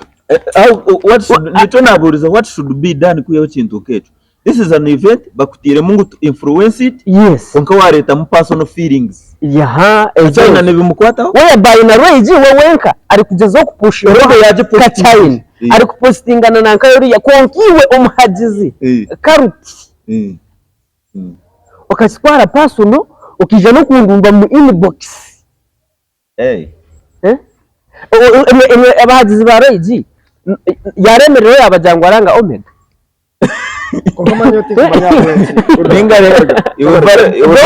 C: How, what should, nikyo nabuurize what should be done kwihaho ekintu nk'ekyo. This is an event bakutiiremu ngu to influence it
B: Yes.
C: kwonka wareetamu personal feelings.
B: Yaha
C: China
B: ezo.
C: nibimukwataho?
B: Whereby na Roy G we wenka arikugyezaho kupushinga
C: Already yagipostinze.
B: ka China.
C: Eh.
B: Arikupositingana nanka oriya kwonka iwe omuhagizi Karuti okakitwara personal okaija n'okundumba mu inbox.
C: Hey.
B: Eh? Imwe abahagizi ba Roy G yaremereraho yabagira ngu aranga Omega.
C: Ninga rero iwe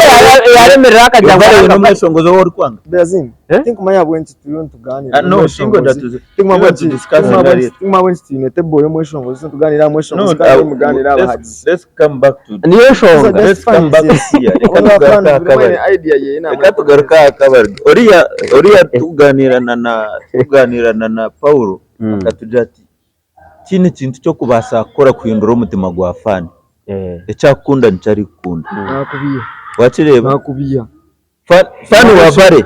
B: Yaremereraho akagira ngu
C: Uvare
B: aranga
C: n'omweshongozo ou orikwanga.
A: Berazini,
B: Eh?
A: tinkumanya ahabw'enki turiyo nitugaanira
C: Ah, no, shingo ndatuzi.
A: Tinkumanya
C: to discuss that later.
A: ahabw'enki twine table y'omweshongozo nitugaanira aha
C: No,
A: mweshongozo kandi mugaanira
C: let's,
A: abahagizi.
C: let's come back to
B: niyo nshonga.
C: let's come back here. Reka tugaruke aha kabari. Reka tugaruke aha kabari. Oriya oriya tuganirana na tuganirana na Paulo akatugira ati kinu ekintu ky'okubaasa kukora kuhindura omutima gwa fani. Ekyakukunda nikyo arikukunda.
A: Nakubiha.
C: Wakireeba?
A: Nakubiha.
C: Fani wa Vare.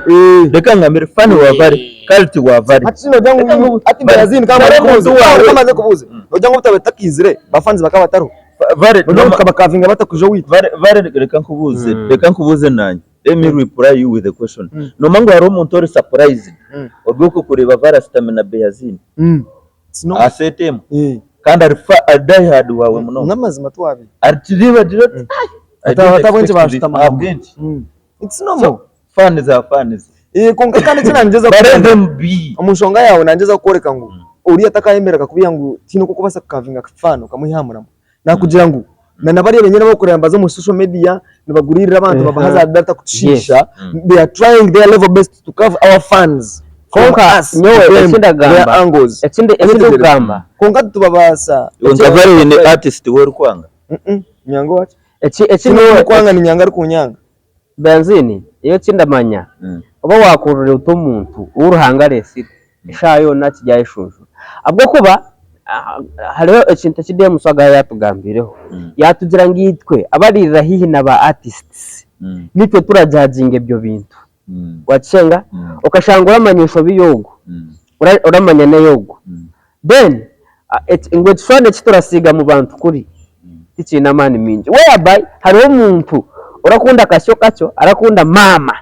C: Reka ngambire fani wa Vare. Cult wa Vare.
A: Hati nogira ngu hati Berazini
C: Vare
A: kamaze
C: omuntu
A: kubuuza.
C: waawe.
A: Kamaze kubuuza. Nogira ngu obutabe tutakiizire bafans bakaba batariho.
C: Vare
A: Nogira ngu tukabakavinga batakuja owaitu.
C: Vare Vare reka nkubuuze. Reka nkubuuze nanye. Let me reply you with a question. Nomanya ngu hariho omuntu ori surprised orw'okukureeba Vare ashutami na Berazini. Aha set emwe. Kandi ari fa ari die hard waawe munonga.
A: N'amazima twabi.
C: Arikiriba agira ati "Ai, I
A: Ata-
C: didn't
A: ata bwengye
C: expect this."
A: bashutama hamwe.
C: Ahabw'enki?
A: It's normal.
C: Fans are fans.
A: Eh, kwonka kandi eki nangyeza
C: But let
A: kukora
C: them be.
A: omu nshonga yaawe nangyeza kukworeka ngu oriya atakayemerera akakubiha ngu tihaine oku orikubaasa kukavinga fan okamuha aha muramo. Nakugira ngu na na bariya benyini abarikureeba nibaza omu social media nibaguriirira abantu nibabaha za data kutushiisha they are trying their level best to cover our fans from
B: Kwonka
A: us,
B: nyowe
A: them,
B: eki ndagamba
A: their angles.
B: ekindi
A: Ekindi
B: kugamba
A: Kwonka titubabaasa.
C: Nka Valerie ni artist we orikwanga.
A: Nyanga owaki?
B: eki eki
A: Tine
B: nyowe
A: orikwanga ni nyanga arikunyanga.
B: Benzini nyowe eki ndamanya oba wakurira ota omuntu ou Ruhanga areetsire eshaaha yoona kiryayeshunjura ahabw'okuba hariho ekintu eki Demusi Agaho yaatugambiireho yaatugira ngu itwe abariirira haihi na ba artists nitwe turajajinga ebyo bintu wakishenga okashanga oramanya enshobi y'ogu oramanya n'ey'ogu then ngu ekishushani eki turasiiga mu bantu kuri tikiine amaani maingi whereby hariho omuntu orakunda akasyo kakyo arakunda maama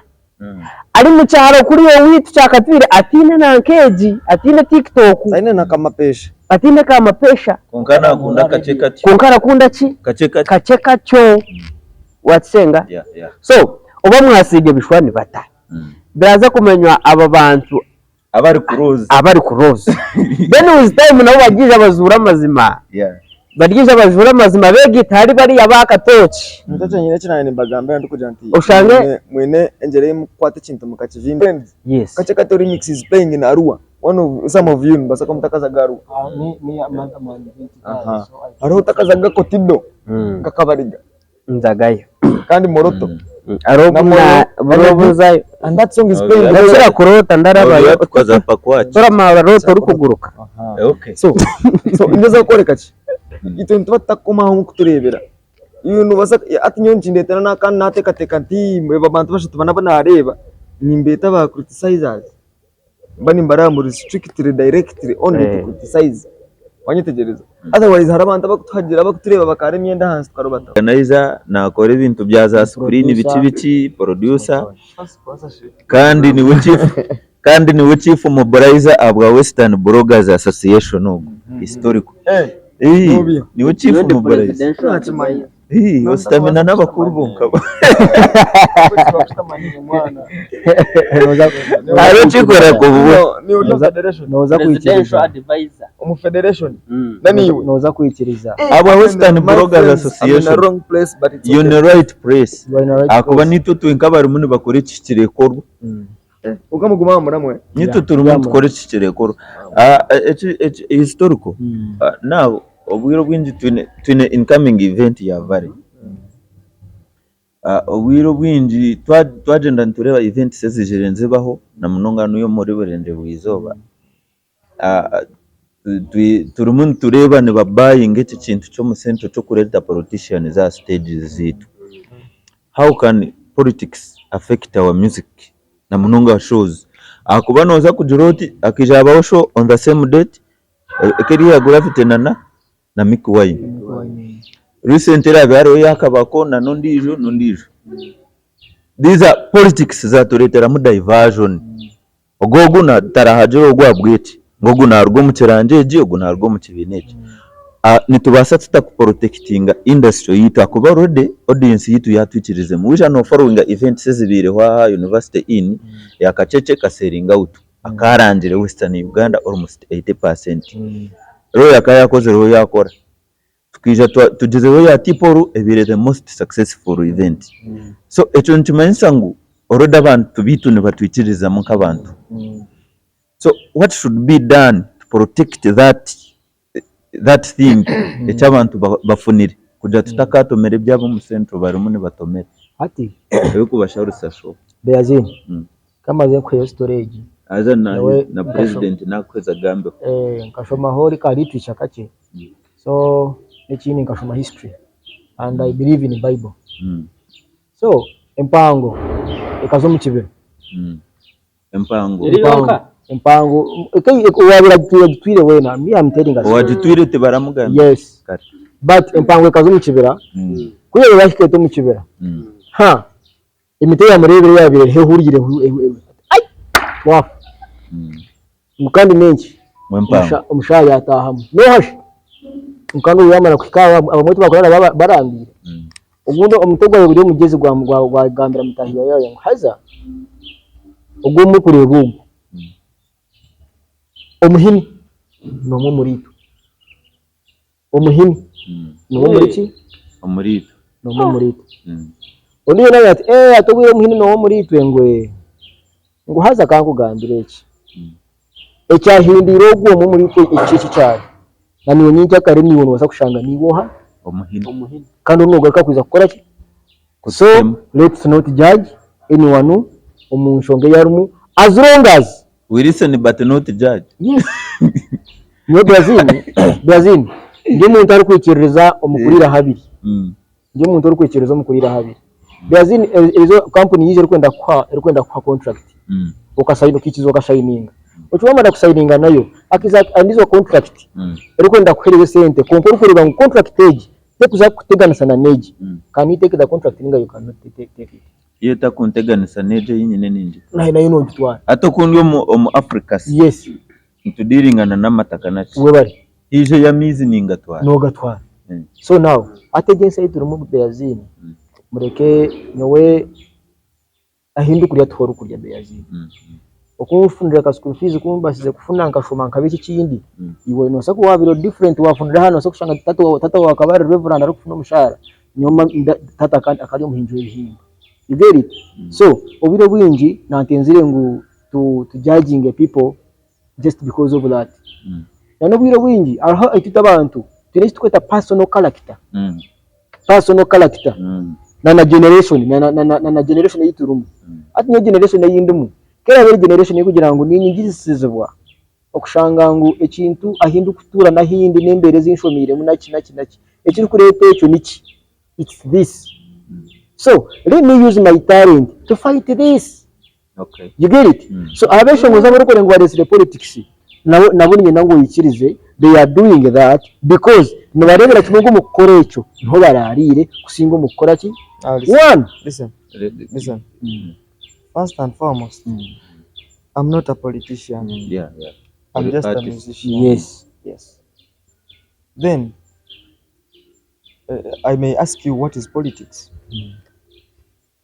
B: ari mu kyaro kuriya owaitu kyakatwire ataine na nkeegi ataine tiktok
A: Taine na kamapesha.
B: ataine kamapesha
C: Kwonka nakunda kakye kakye.
B: kwonka arakunda ki
C: Kakye kakye.
B: kakye kakyo wakisenga
C: Yeah, yeah.
B: so oba mwasiiga ebishwani bata biraza kumanywa aba bantu
C: Abari close.
B: Abari close. Then with time nabo baryaija bazuure amazima.
C: Yeah.
B: Baryaija bazuure amazima beegaite ahari bariya b'akatooki.
A: Nikyo kyenyine eki naanye nimbagambira ndikugira nti
B: Oshange-
A: mwine mwine engyera ei mukukwata ekintu mukakivimba.
B: Yes.
A: Kakye kati remix is playing in Arua. One of some of you nibaasa kuba mutakazaga Arua.
D: Me, me, I'm, I'm an event guy,
A: Aha.
D: so I
A: Hariho otakazaga Kotido nka Kabariga.
B: Nzagayo.
A: Kandi Moroto.
B: Hariho
A: Na
B: obu na-
A: Moroto.
B: buri obu nzayo.
A: And that song is
C: Oh,
A: playing
C: yeah.
A: very
B: Ndakira
A: well.
B: kuroota ndarabayo.
C: Tukaza pakwaki.
B: Toramara roota orikuguruka.
A: Aha.
C: Okay.
A: So, so ninza kukworeka ki? Itwe nituba tutakukomaho nkutureebera. Iwe nobaasa hati nyowe nikindeetera n'akaana naateekateeka nti aba bantu bashatu bana abu naareeba nimbeeta ba criticizers. Mba nimbareeba ngu restrictly directly only to criticize. Wanyetegyereza? Otherwise hariho abantu abakutuhagira abakutureeba bakaara emyenda ahansi tukarubataho.
C: Organizer nakora ebintu bya za screen biki biki producer kandi niwe chief kandi niwe chief mobilizer abwa Western Bloggers Association ogu historical.
A: Eh,
C: Eh,
A: Nobiha.
C: niwe chief
E: Niwe the
C: mobilizer.
E: presidential
A: Nakimanya.
C: Eh, ositamina n'abakuru bonka. Hariho ekikora kubu.
A: Ni uri federation.
D: Nooza
E: presidential
D: kwikiriza.
E: advisor.
A: Omu federation. Nani iwe?
D: Nooza kwikiriza.
C: Aba Western
A: My
C: Bloggers
A: friends, I'm in the
C: Association.
A: wrong place, but it's
C: You're in
A: okay.
C: the right place.
D: You are in the right
C: Ahakuba
D: place.
C: nitwe turi nk'abarimu nibakora ekihikire ekorwa.
A: Ukamuguma aha muramwe.
C: Nitwe
D: Yeah.
C: turimu
D: Yeah,
C: nitukora ekihikire ekorwa. Ah, eki eki historical. Ah, now Obwire obwingi twine twine incoming event ya Valley. Obwire obwingi twagyenda nitureeba events eziizire nizibaho na munonga niyo omuri Burengyerwa izooba, turimu nitureeba niba buyinga eki kintu ky'omu central ky'okureeta politicians aha stages zaitu. How can politics affect our music na munonga shows? Ahakuba nooza kugira oti hakaija habaho show on the same date ekeri eya Gravity na na Mikie Wine. Recently haabaire hariho eya Kabako na n'ondiijo n'ondiijo. These are politics zatureeteramu diversion. Ogu ogu tarahagira ogu ahabw'eki, ngu ogu naaruga omu kirangye egi, ogu naaruga omu kibiina eki. Nitubaasa tuta kuporotekitinga industry yaitu ahakuba already audience yaitu yaatwikirizemu. Waija nooforowinga events ezibaireho aha University Inn, eya Kakyeekye ekaseeringa awutu. Akaarangire Western Uganda almost 80%. Roy akaba yaakozireho yaakora. Tukaija tugizeho eya Tipolu ebaire the most successful event. So ekyo nikimanyisa ngu already abantu baitu nibatwikiririzamu nk'abantu. So what should be done to protect that that thing eki abantu bafunire kugira tutakatomera ebi ab'omu central barimu nibatomera
D: Hati
C: ebirikubasharisa sure.
D: Beazini kamaze nkuheyo story egi.
C: Haza na president nakuhweza agambeho.
D: Nkashomaho ka literature kakye so nekindi nkashoma history and I believe in bible so empango ekaza omu kibira.
C: Empango.
E: Eri yonka?
D: Empango owaabaire agitwire agitwire weena me am telling us.
C: Owagitwire tibaramugambira?
D: Yes.
C: Kare.
D: But empango ekaza omu kibira, ku yaabaire yahika eti omu kibira, ha emiti eyamureebire eyaabaire eriho ehuriire ai twafa. Ngu kandi n'enki?
C: Ngu empango.
D: Omushaija yaataahamu. N'oha shi? Ngu kandi obu yaamara kuhika aho abamwe tibakurara barambiire. Ogundi omutwe gwawe guri omugyezi gwagambira mutaahi waawe ngu haza ogu ou orikureeba ogu omuhini n'omwe omuriitwe, omuhini n'omwe omuri ki?
C: Omuriitwe.
D: N'omwe omuriitwe. Ondiijo nawe ati ee hati obwire omuhini n'omwe omuriitwe ngu ee ngu haza ka nkugambire eki, ekyahindiire ogu omwe omuriitwe eki eki kyari Na niiwe nyenkyakare niiwe noobaasa kushanga niiwe oha?
C: Omuhini.
D: Kandi onu noogaruka kwija kukora ki? So
C: Kutema.
D: let's not judge anyone omu nshonga ei arimu as long as.
C: We listen but not judge.
D: Yes. Nyowe Brazil, Brazil ndi omuntu arikwikiririza omu kuriira habiri. Ndi omuntu orikwikiririza omu kuriira habiri. Brazil erizo kampuni yaija erikwenda kukuha erikwenda kukuha contract okasayina okaikiriza okashayininga. Oti wamara kusayininga nayo hakiza endiijo contract erikwenda kukuhereza esente kwonka orikureeba ngu contract egi tekuza kukuteganisa na n'egi. Can you take the contract ninga you cannot take it?
C: Yo etakunteganisa n'egyo ei nyine ningitwara.
D: Nayo nogitwara.
C: Hati oku ndi omu Africa si.
D: Yes.
C: Nitudiiringana n'amataka naki.
D: Webare.
C: Haija ey'amaizi ningatwara.
D: Nogatwara. So now hati egi ensi ei turimu Beaziini mureke nyowe ahi ndikurya tiho orikurya Beaziini. Oku nfunire ka school fees ku mbasize kufuna nkashoma nkaba eki ekindi, iwe nobaasa kuba wabiire ori different wafunira aha nobaasa kushanga taata waawe akaba ari reverand arikufuna omushaara, nyowe taata akaba ari omuhingi w'ebihimba. You get it? So obwire obwingi nantenzire ngu tu judginge people just because of that. N'obwire obwingi hariho itwe abantu twine eki turikweta personal character, personal character na na generation na na generation ei turimu. Hati nyowe generation ei ndimu ku eraabe eri generation erikugira ngu niinyigisizibwa okushanga ngu ekintu ahi ndikutuura n'ahi ndi n'embeera ezi nshomiiremu naki naki naki, ekirikureeta ekyo niki? It's this. So let me use my talent to fight this.
C: Okay.
D: You get it? So abeshongozi abarikworeka ngu baresire politics nabo nabo niinyenda ngu oyikirize they are doing that because nibareebera kimwe ngu omu kukora ekyo niho baraariire kusinga omu kukora ki?
A: Now listen,
D: One!
A: listen, listen. First and foremost, I'm not a politician.
C: Yeah.
A: I'm
C: You're
A: just a
C: artist.
A: musician.
D: Yes.
A: Yes. Then I may ask you what is politics?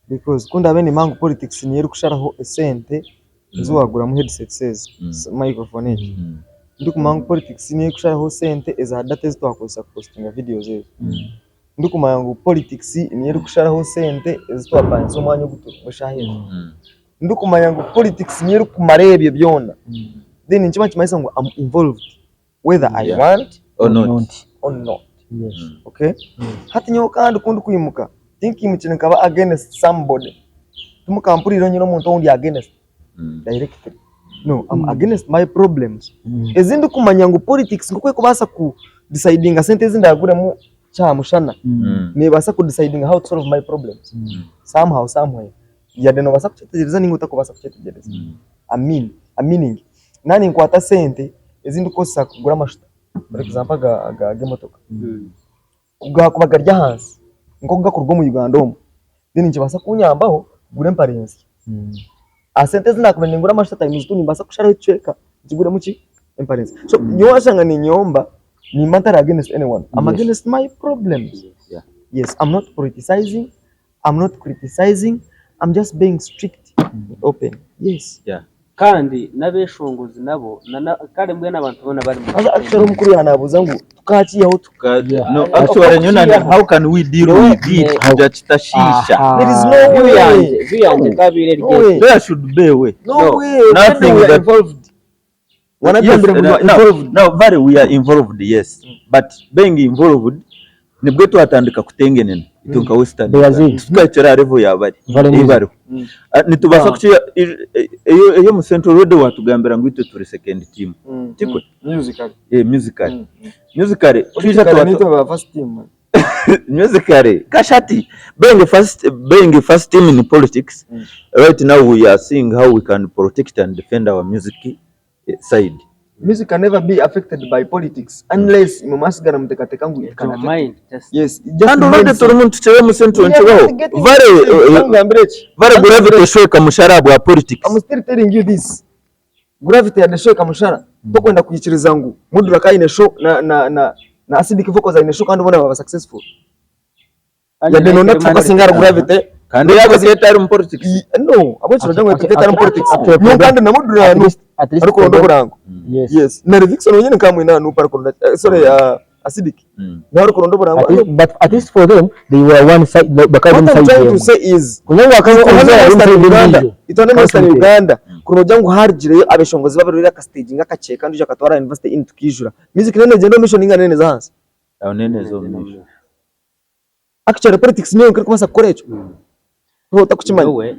A: Because ku ndaabe nimanya ngu politics niyo erikusharaho esente ezi waaguramu headsets ezi, microphone egi, ndikumanya ngu politics niyo erikusharaho sente eza data ezi twakozesa kupositinga videos ezo, ndikumanya ngu politics niyo erikusharaho sente ezi twapangisa omwanya ogu turimu eshaaha egi, ndikumanya ngu politics niyo erikumara ebyo byona, then nikiba nikimanyisa ngu am involved whether I want
C: Or not.
A: or not. Okay? Hati nyowe kandi ku ndikwimuka, tinkaimukire nkaba against somebody. Timukampuriireho nyine omuntu ou ndi against directly. No, I'm against my problems. Ezi ndikumanya ngu politics nk'oku erikubaasa ku decidinga sente ezi ndaaguremu kyamushana, neebaasa ku decidinga how to solve my problems somehow somewhere. Yade noobaasa kukyetegyereza nainga otakubaasa kukyetegyereza. I mean, meaning, naaba ninkwata sente ezi ndikukozesa kugura amashuta for example ag'emotoka, ku gaakuba gari ahansi nk'oku garikuruga omu Uganda omu, then nikibaasa kunyambaho kugura empare nsya. Aha sente ezi naakubaire ningura amashuta times two nimbaasa kusharaho ekicweka nkiguremu ki? Empare nsya. So nyowe waashanga niinyomba, nimba ntari against anyone, I'm against my problems. Yes, I'm not politicizing, I'm not criticizing, I'm just being strict and open. Yes.
C: Yeah.
E: Kandi n'abeshongozi nabo na kare mbwenu abantu boona bari mu
A: Haza actually omukuru yanabuuza ngu tukakiihaho tuta?
D: Yeah.
C: No, actually nyowe na how can we deal with it kugira kitashiisha?
A: There is no
E: View
A: way.
E: yangye, view yangye ekabaire eri
A: No way.
E: egi.
C: There should be a way.
A: No
E: No.
A: way.
C: Nothing
A: When we are
C: that-
A: involved.
C: Yes,
A: Wanagambira ngu you are
C: now,
A: involved.
C: now very we are involved, yes. But being involved, nibwo twatandika kutengenena itwe nka Western
D: They are
C: Uganda.
D: zero.
C: Tukahikira aha level ya bari.
D: Vale
C: Ei
D: music.
C: bariho. Ah, Nitubaasa
E: Ah.
C: kukiya eyo eyo mu Central Road watugambira ngu itwe turi second team. Tikwe?
A: Musically.
C: Eh, musically. Musically twija
A: Musically
C: tuba
A: nitwe ba first team. man.
C: musically kashati being first being first team in politics right now we are seeing how we can protect and defend our music side.
A: Music can never be affected by politics unless imwe mwasigara mutekateka ngu it can
E: Your
A: affect.
E: mind just
A: Yes, just
C: And already
A: mindset.
C: turimu nitukiba omu Central
A: We are
C: nikibaho.
A: not getting
C: Vare
A: it. Ngambire ki?
C: vare gravity eshweka mushara bwa politics.
A: I'm still telling you this. Gravity ya show ekamushara. Tokwenda kwikiriza ngu Mudra aine show na na na na Acidic Vocals aine show kandi bona baba successful. Yadde nonda kufokasinga ahari Gravity.
C: Kandi yaaba etari mu politics.
A: No, ahabw'ekiro ngu
D: Actually-
A: etari mu politics.
D: actually-
A: Nyowe kandi na Mudra
D: At
A: nu
D: least, at least
A: arikuronda oburango.
D: Yes.
A: Yes. Na Levixone wenyine nkamwine aha nup arikuronda sorry Acidic. Nawe arikuronda oburango.
D: At least, but at least for them, they were one side, like, bakaba
A: What
D: one
A: I'm
D: side
A: trying to
D: yemwe.
A: say is
D: Kunyangwe akaba
A: itwe
D: omuzaire
A: hanu
D: ari
A: Western
D: omu side
A: Uganda,
D: endiijo.
A: itwe hanu Western
D: Country.
A: Uganda, kunogira ngu harugireyo abeshongozi babiri akastage akakye kandi oija akatwara aha University Inn tukaijura. Music neyo negyenda omu maisho ninga neyo neeza ahansi?
C: Aho neyo neeza omu maisho.
A: Actually politics niyo yonka erikubaasa kukora ekyo. Waaba otakukimanya.
E: Nyowe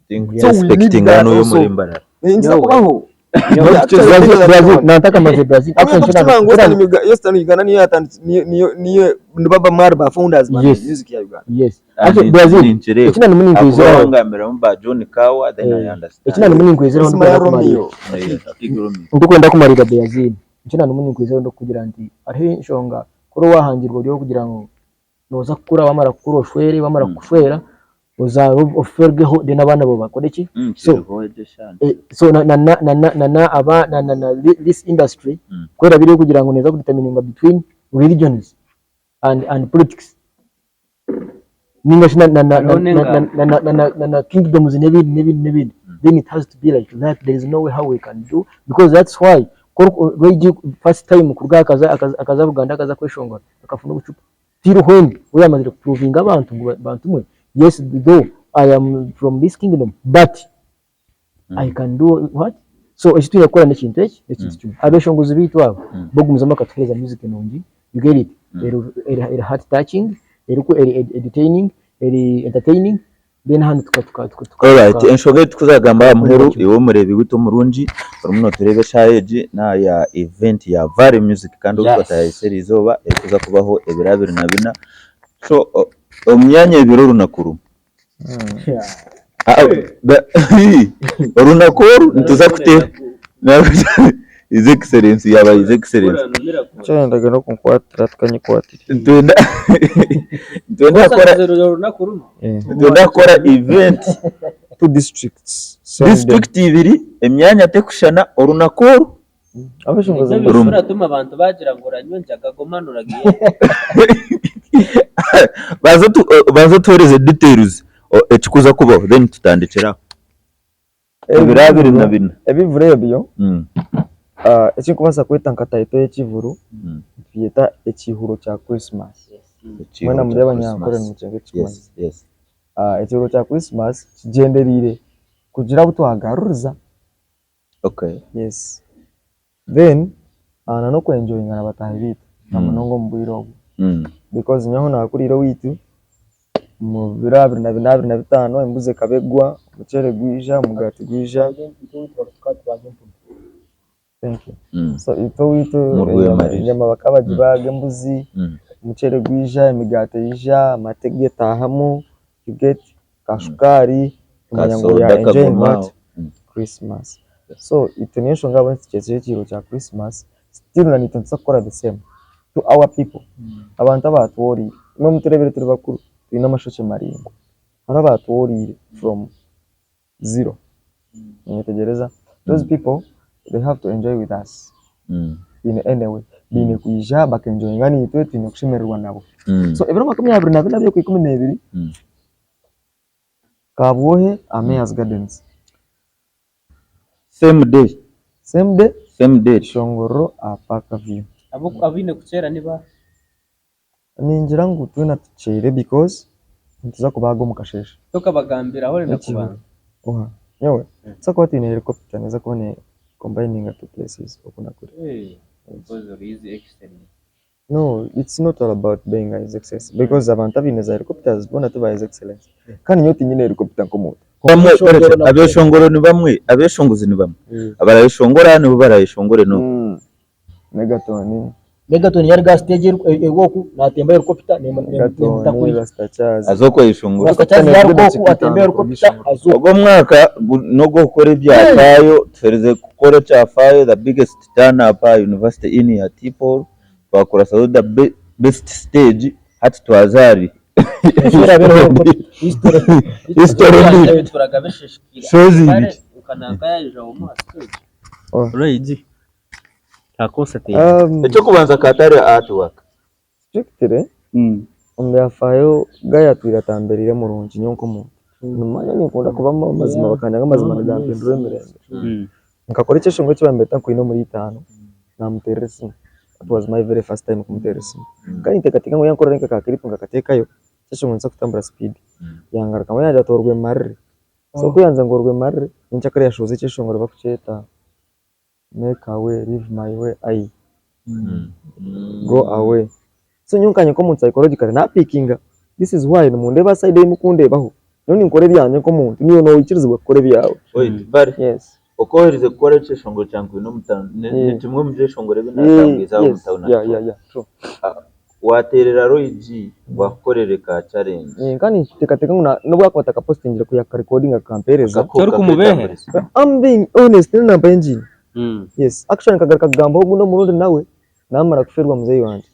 A: So we need
C: Tinkususpectinga
A: that
C: n'oyo
A: also.
C: omuri Mbarara.
A: Nikiza
E: Nyowe.
A: kubaho.
E: Nyowe.
D: Brazil, Brazil, nataka maze Brazil. Actually,
A: Actually,
D: nkyona-
A: Western Uganda niyo yatandikire niyo niyo niyo nibaba mwari ba founders ba
D: Yes.
A: music ya Uganda.
D: Yes. Actually, Brazil,
C: Ninkireeba.
D: ekina nimu
C: Ahakuba
D: ninkwiziraho.
C: wangambiramu ba John Kawa then I
D: Eh,
C: understand.
D: Ekina nimu ninkwiziraho
A: Isima ya
D: ndikwenda kumarira.
A: Romeo.
C: Eh, Akiga Romeo.
D: Ndikwenda kumarira Brazil. Ekina nimu ninkwiziraho ndikugira nti hariho enshonga kuri owahangirwe ori okugira ngu Nooza kukura wamara kukura oshwere wamara kushwera ozaare oferweho then abaana baawe bakore ki? So so na na na na na aba na na na this industry ku erabire kugira ngu neeza kudetermininga between religions and and politics ninga shi na na na na na na na na kingdoms n'ebindi n'ebindi n'ebindi then it has to be like that there is no way how we can do because that's why ku ori first time kuruga aha akaza Buganda akaza kweshongora akafuna obucupa. Tihariho endi we yamazire kupuruvinga abantu ngu bantu mwe yes though I am from this kingdom but I can do what? So eki twine kukora n'ekintu eki n'ekintu kimwe. Abeshongozi baitu aba bogumizamu bakatuhereza music nungi you get it eri heart touching eriku eri edutaining eri entertaining then hanu tuka tuka tuka tuka
C: Alright,
D: tuka
C: enshonga ei turikuzagamba aha muheru
D: Tuka-
C: iwe omureebi waitu omurungi orimu nootureeba eshaaha egi n'aha event ya Valley Music kandi
E: Yes.
C: orikutaayaayisa eriizooba erikuza kubaho ebiro 24 so omu myanya ebiri orunaku rumwe. Ah, Orunaku oru nituza kuteera His Excellency yaaba His Excellency.
A: Kyayendaga n'okunkwatira tukanyekwatira.
C: Nitwenda nitwenda kukora nitwenda kukora event
A: Two districts. Same day.
C: district ibiri emyanya tekushushana orunaku oru
A: Abeshongozi
C: Rumwe.
E: Biratuma abantu bagira ngu oranywa enjaga guma noragiye.
C: Banza otu banza otuhereze details ekikuza kubaho then tutandikire aho. Ebiro 24.
A: Ebivuro ebyo ekinkubaasa kweta nka title y'ekivuro nitukyeta ekihuro kya Christmas. Mwena muri abanyankore nimukyenga ekimanyisa. Ekihuro kya Christmas kigyendereire kugira abu twagaruriza. Yes. Then na n'okwenjoyinga na bataahi baitu. Namunonga omu bwire obwo because nyowe ahu nakuriire oweitu omu biro abiri na bina abiri na bitaano embuzi ekaba egwa, omuceere gwija, omugaati gwija. Thank you. So itwe oweitu enyama bakaba bagibaaga embuzi, omuceere gwija, emigaati eija, amate getaahamu, you get, ka shukaari, omanya ngu we are enjoying what? Christmas. So itwe niyo nshonga ahabw'enki tukyetsire ekihiiro kya Christmas, still na naitwe nituza kukora the same to our people, abantu abatworeire. Imwe mutureebire turi bakuru, twine amashokye maraingwa, hariho abatworeire from zero, noyetegyereza? Those people they have to enjoy with us in any way, baine kwija baka enjoyinga naitwe, twine kushemererwa nabo. So ebiro 24 by'okwikumi n'ebiri, Kabwohe aha Mayor's Gardens.
C: Same day.
A: Same day.
C: Same date.
A: Kishongororo aha Park View.
E: Abaine kukyera ni baaha?
A: Ningira ngu twena tukyere because nituza kubaaga omu kasheeshe.
E: Tokabagambira ahu orenda kubanza?
A: Oha? Nyowe? Nituza kuba twine helicopter neeza kuba ne combininga two places oku na kuri.
E: Because ori his excellence.
A: No, it's not all about being a his excellence because abantu abaine za helicopters boona tiba his excellence. Kandi nyowe tinyine helicopter nk'omuntu.
C: Bamwe, abeshongoro ni bamwe, abeshongozi ni bamwe. Abarayeshongora nibo barayeshongore n'oku.
A: Megatoni.
D: Megatoni yaruga aha siteegi oku natemba helicopter nemuta kuriya.
C: Aza okweshongora.
D: Rasta Charles yaruga oku atemba helicopter aza oku.
C: Ogu omwaka n'ogw'okukora ebyafaayo, tuherize kukora ekyafaayo the biggest turn up aha University Inn ya T-Paul, twakurasaho the best stage hati twaza ahari History Shows ibiri. Eky'okubanza Katari art work.
A: Strictly omu byafaayo Guy atwire atambereire murungi nyowe nk'omuntu. Nimanya ninkunda kuba amazima bakanyanga amazima nigampindura emirembe. Nkakora ekyeshongoro eki bambeeta nkwine omuri itaano namuteerera esimu. That was my very first time kumuteerera esimu. Kandi ninteekateeka ngu yankorera nka ka clip nkakateekayo, ekyeshongoro nikiza kutambura speed. Yangarukamu yangira ati orwemarire. So ku yangira ngu orwemarire, nyenkyakare yashohoza ekyeshongoro bakukyeta. Make a way, leave my way, I go away. So nyowe nkanye nk'omuntu psychologically napikinga, this is why nimundeeba aha side ei mukundeebaho, nyowe ninkora ebyangye nk'omuntu, naiwe noikirizibwa kukora ebyawe.
C: Wait, Barry,
A: Yes.
C: oku oherize kukora ekyeshongoro kya Nkwine omu town, ni kimwe omu byeshongoro ebi naatambwize aha omu
A: Yes,
C: town
A: yeah, yeah, yeah, true.
C: Waateerera Roy G ngu akukorere ka challenge.
A: Kandi ninteekateeka ngu n'obu yaakuba atakapositingire ku yaakarekodinga akampeereza.
E: Torikumubeehera?
A: I'm being honest, nyowe nampa engine. Yes, actually nkagaruka kugambaho ogundi omurundi nawe naamara kufeerwa muzeeyi wangye.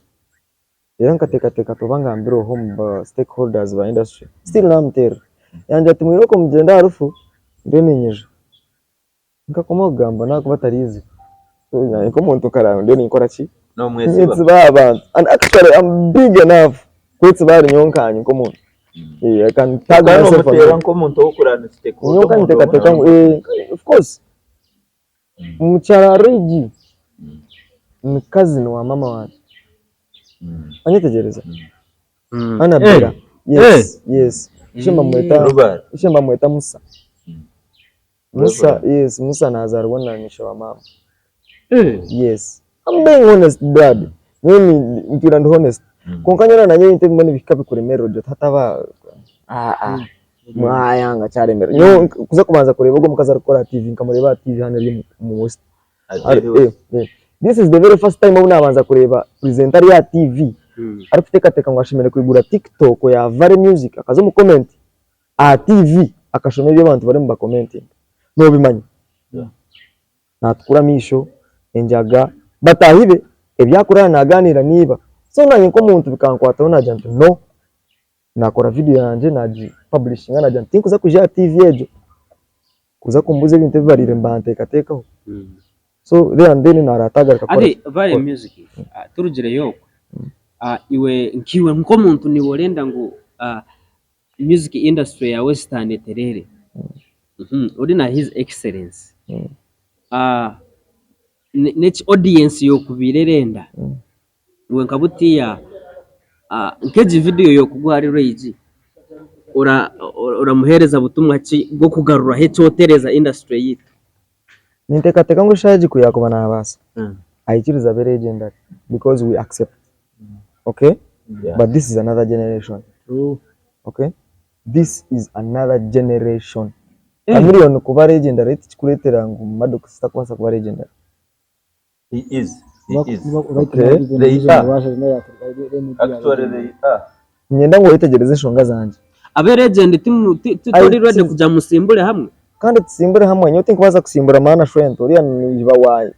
A: Reero nkateekateeka ati oba ngambire oha omu ba stakeholders ba industry. Still naamuteerera. Yangira ati mwirooko mugyende aha rufu, ndiyo niinyija. Nkakoma kugamba nakuba atariizire nk'omuntu nkaraba ndiyo ninkora ki?
C: Nomwesiba.
A: Ninyetsiba aha bantu and actually I'm big enough kwetsiba ahari nyowe nkanye nk'omuntu. I can tag
C: Kandi
A: myself on
C: omuteera
A: that.
C: nk'omuntu ow'okurwanisa
A: Nyowe
C: omuntu
A: nteekateeka ngu of course mukyara Regi ni cousin wa mama wangye. Onyetegyereza? Annabella yes yes ishe bamweta
C: Rubara.
A: ishe bamweta Musa. Musa yes Musa nazarwa na nyishe wa mama yes I'm being honest blood nyowe ntwire ndi honest kwonka nyowe nanye ebintu ebimwe nibihika bikuremerera ogira oti hataba mwayanga kyaremerera nyowe kuza kubanza kureeba ogu omukazi arikukora aha TV nkamureeba aha TV hanu eri omu west this is the very first time obu nabanza kureeba presenter ari aha TV arikuteekateeka ngu ashemereire kwigura TikTok ya Vale music akaza omu comment aha TV akashoma ebi abantu barimu nibakomentinga nobimanya? Natukura amaisho, enjaga, bataahi be ebi akurara naganiira na iba so nanye nk'omuntu bikankwataho nagira nti no, nakora vidiyo yangye nagi paburishinga nagira nti tinkuza kwija aha TV egyo kuza kumbuuza ebintu ebi bariire nibanteekateekaho so there and then naraata agaruka kukora
E: Ati Vale Music turugireyo okwo iwe nk'iwe nk'omuntu niiwe orenda ngu Music industry ya western eterere ori na his excellence neki audience yokubaire erenda iwe nka butiya nkegi video yokuguha ahari Ray G oramuhereza butumwa ki bwokugaruraho ekyotereza industry yitu?
A: Ninteekateeka ngu eshaaha egi ku yaakuba naabaasa, aikirize abe legendary because we accept. Okay?
C: Yeah.
A: But this is another generation.
D: True.
A: Okay? This is another generation. Chameleone kuba legendary tikikureetera ngu Maddox takubaasa kuba legendary.
C: He is. He
D: Right
C: is.
D: now,
A: Okay.
D: even
C: They
D: even
C: are.
D: Russia, nayo Africa, let me be a
C: Actually,
D: legend.
C: they are.
A: Niinyenda ngu oyetegyereze enshonga zangye.
E: Abe legend timu ti- ti- tori
A: I
E: ready
A: think-
E: kuja musimbure hamwe.
A: Kandi tusimbure hamwe nyowe tinkubaasa kusimbura maana shwento oriya ni iba waaye.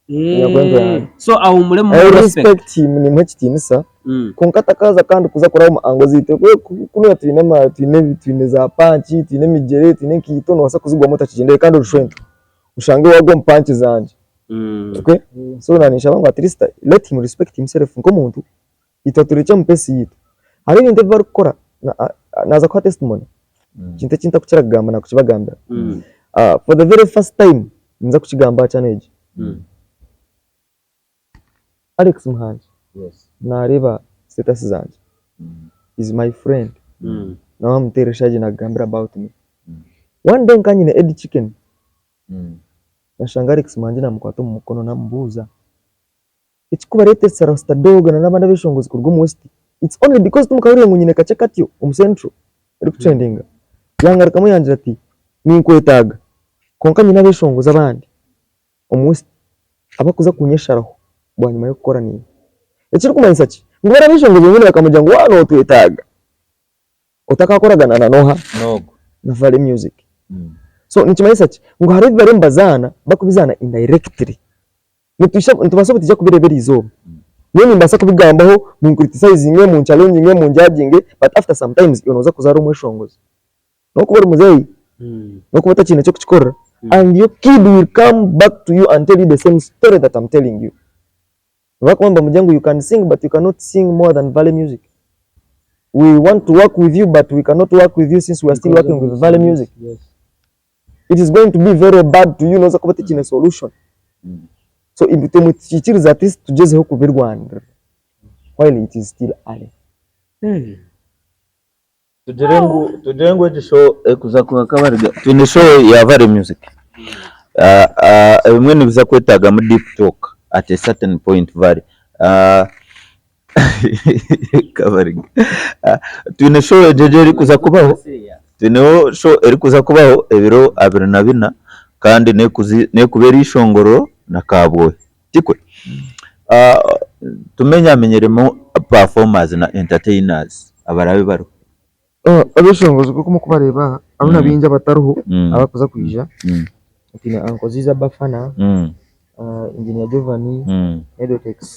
A: Nyakwento
E: Eh,
A: yange.
E: so ahumure mu
A: I
E: respect.
A: respect him nimuha ekitiinisa
E: Mm.
A: kwonka atakaaza kandi kuza kuraba omu ango zaitu. Kunuya twine ama twine twine za panki, twine emigyere, twine enkaito noobaasa kuzigwamu otakigyenderiire kandi ori shwento. Oshange waagwa omu panki zangye. Okay? So na ninshaba ngu at least let him respect himself nk'omuntu, itwe turekye omu pace yitu. Hariho ebintu ebi barikukora, naaza kuha testimony, ekintu eki ntakukira kugamba nakukibagambira. For the very first time ninza kukigamba aha channel egi. Alex Muhangi nareeba status zangye, is my friend, nawamuteera eshaaha egi nakugambira about me. One day nkaba nyine Eddy Chicken, Nashanga Alex Muhangi namukwata omu mukono namubuuza, ekikubareetesa Rasta Dogg na n'abandi abeshongozi kuruga omu West, it's only because timukahurire ngu nyine kakye katyo omu Central erikutrendinga? Yangarukamu yangira ati, ninkwetaaga kwonka nyine abeshongozi abandi omu West abakuza kunyesharaho bwanyima y'okukora naiwe. Ekirikumanyisa ki? Ngu bariya abeshongozi bonyine bakamugira ngu waaba notwetaaga otakakoragana na noha?
C: N'ogwo.
A: Na Vale Music. So nikimanyisa ki? Ngu hariho ebi bariyo nibazaana barikubizaana indirectly. Nitwija nitubaasa obutaija kubireeba eriizooba. Nyowe nimbaasa kubigambaho muncriticizinge, munchallenginge, munjudginge but after sometimes iwe nooza kuzaara omweshongozi. N'okuba ori muzeeyi, n'okuba otakiine ky'okukikorera and your kid will come back to you and tell you the same story that am telling you. Nibakuba nibamugira ngu you can sing but you cannot sing more than Vale Music. We want to work with you but we cannot work with you since we are still working with Vale Music.
D: Yes.
A: It is going to be very bad to you noza kuba otakiine solution. So itwe mutukiikirize at least tugyezeho kubirwanirira while it is still early.
C: Tugire ngu tugire ngu egi show ekuza kuba kabariga twine show ya Vale Music. Ah, ah, ebimwe nibiza kwetagamu deep talk at a certain point Vale. Ah, kabariga. Ah, twine show egyo egyo erikuza kubaho twineho show erikuza kubaho ebiro 24 kandi nekuzi nekuba eri Ishongororo na Kabwohe tikwe? Ah, tumenyamenyeremu performers na entertainers abarabe bariho.
A: Abeshongozi nk'oku murikubareeba aha hariho na baingi abatariho abarikuza kwija twine Uncle Ziza Bafana, Engineer Jovan, Edotex,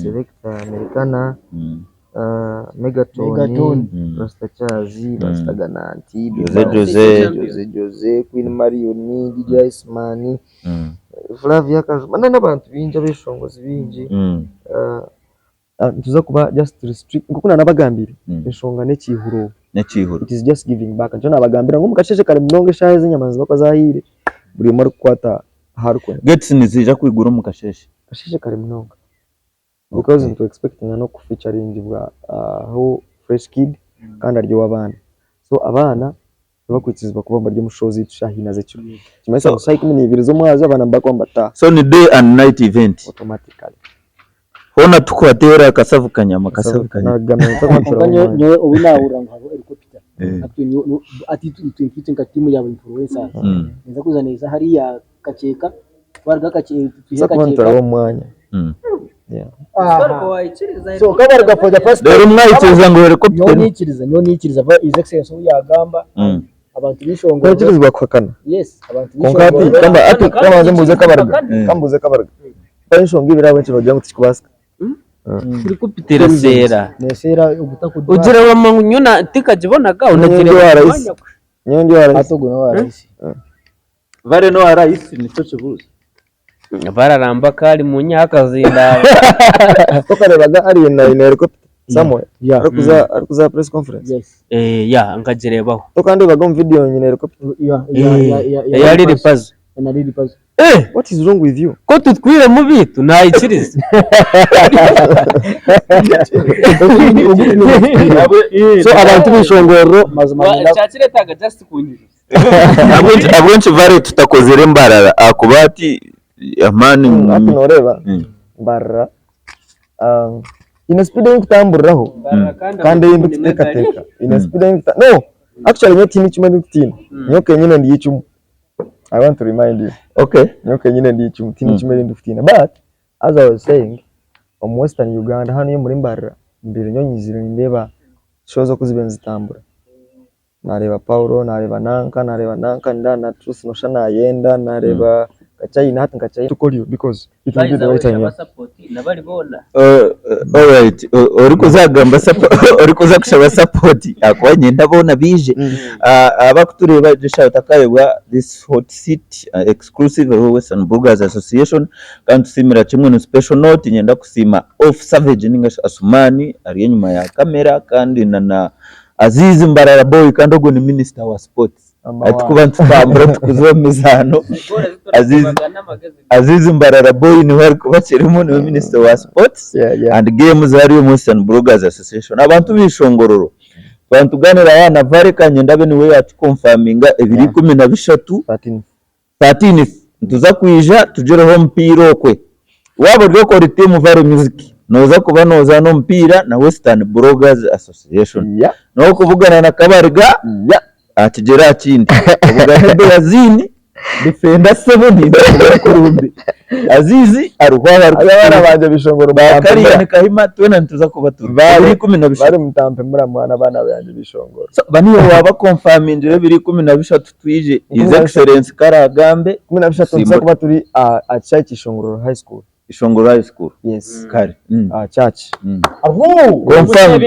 A: Selector Americana, Megatone, Rasta Charles, Rasta Gananti,
C: Jose Jose.
A: Jose Jose, Queen Marion, DJ Iceman, Flavia Kajuma n'abantu baingi abeshongozi baingi. Nituza kuba just restrict nk'oku naanabagambire enshonga n'ekiihuro
C: N'ekiihuro.
A: It is just giving back nikyo naabagambira ngu omu kasheeshe kare munonga eshaaha ezi enyama niziba kuba zaahiire buri omwe arikukwata ahu arikwenda.
C: Gates niziija kwigura omu kasheeshe?
A: Kasheeshe kare munonga because nitu expectinga n'oku featuringibwa aho Fresh Kid kandi ari ow'abaana so abaana tibakwikirizibwa kuba bari omu show zaitu shaaha ina z'ekiro nikimanyisa ngu shaaha 12 z'omwazyo abaana nibakuba nibataaha.
C: So ni day and night event?
A: Automatically.
C: Hoona tukuhateera akasavu kanyama akasavu kanyama.
D: Kwonka nyowe obu naahurira ngu hariho helicopter hati itwe nkaitwe nka tiimu ya ba influencers neeza kuza neeza hariya Kakyeka twaruga Kakyeka twije Kakyeka.
A: Omu mwanya.
D: So kabaruga for the first time.
C: Reero mwaikiriza ngu helicopter.
D: Nyowe niikiriza nyowe niikiriza his excellence obu yaagamba abantu b'eishongoro.
A: Noikirizibwa kuhakana.
D: Yes abantu
A: Kwonka hati
D: b'eishongoro.
A: kamba hati kabanze mbuuze Kabaruga kambuuze Kabaruga mpaho enshonga ibiri ahabw'enki noogira ngu tikikubaasika.
E: Helicopter eseera.
D: Neeseera ogutakugwa.
E: Ogira wama ngu nyowe na tikagibonaga
A: Nyowe ndi owa rahisi. Nyowe ndi owa rahisi.
D: Hati ogwo n'owa rahisi.
C: Vale n'owa rahisi nikyo kibuuzo.
E: Bararamba akari munya akazindaaro.
A: Tokareebaga Alien na in helicopter somewhere
D: Yeah.
A: arikuza arikuza aha press conference?
D: Yes.
E: Eh, yeah, nkagireebaho.
A: Tokandeebaga omu video nyine helicopter?
D: Yeah, yeah, yeah, yeah, yeah.
E: Eya Lil Pazo.
D: Na Lil Pazo.
E: Eh,
A: What is wrong with you?
E: ko tutwiremu biitu naikiriza.
A: So abantu b'eishongorero
D: Mazima nina
E: Kyakireetaga just kunyijutsya.
C: Ahabw'enki Vale tutakozire Mbarara ahakuba hati amaani
A: Hati noreeba Mbarara. Haine speed ei ndikutamburiraho kandi ei ndikuteekateeka. Haine speed ei ndikuta no actually nyowe tihaine kimwe ndikutiina. Nyowe kenyine ndi eicumu. I want to remind you.
C: Okay.
A: Nyowe kenyine ndi eicumu tihaine kimwe eki ndikutiina but as I was saying omu western Uganda hanu omuri Mbarara mbaire nyowe nyizire nindeeba shows oku ziriyo nizitambura. Nareeba Paulo, nareeba nanka, nareeba nanka, nindeeba na Truth noshusha nayenda, nareeba nka China hati nka China Tukoryo because it will be the right time yeah.
C: Alright, orikuza kugamba orikuza kushaba support ahakuba niinyenda boona baije. Abakutureeba Joshua otakayebwa this hot seat exclusive eriho Western Bloggers Association kandi nitusiimira kimwe ni special note niinyenda kusiima Off Savage ninga shi Asuman ari enyima ya camera kandi na na Aziz Mbarara boy kandi ogwo ni minisita wa sports hati kuba nitutambura tukuza omu mizaano Aziz Aziz Mbarara boy niwe arikuba akirimu niwe minisita wa sports and games hariya omu Western Bloggers Association. Abantu b'eishongororo twaba nitugaanira yaaba na Vale Kanyendabe niwe yaatukonfaminga ebiro 13 13th nituza kwija tugireho omupiira okwe. Waaba ori okwo ori tiimu Valley Music, nooza kuba noozaana omupiira na Western Bloggers Association.
A: Yeah.
C: N'okubugana na Kabariga
A: Yeah.
C: aha kigyere aha kindi. Obugane Beazini, difenda sebo ninza kuba kurumbi. Azizi ariho aho
A: Abaana
C: arikutuura.
A: bangye bishongoro
C: Ba
A: mutampemura.
C: Kariyani Kahima twena nituza kuba turi.
A: Bari-
C: Ebiro 13.
A: Bari mutampemura mwana abaana bangye bishongoro.
C: So, baniyo waaba konfamingire ebiro 13 twije His Excellency Karagambe
A: 13 nituza kuba turi aha kishaayi kya Ishongororo High School.
C: Ishongororo High School.
A: Yes.
C: Kare.
A: Aha church.
C: Confirmed.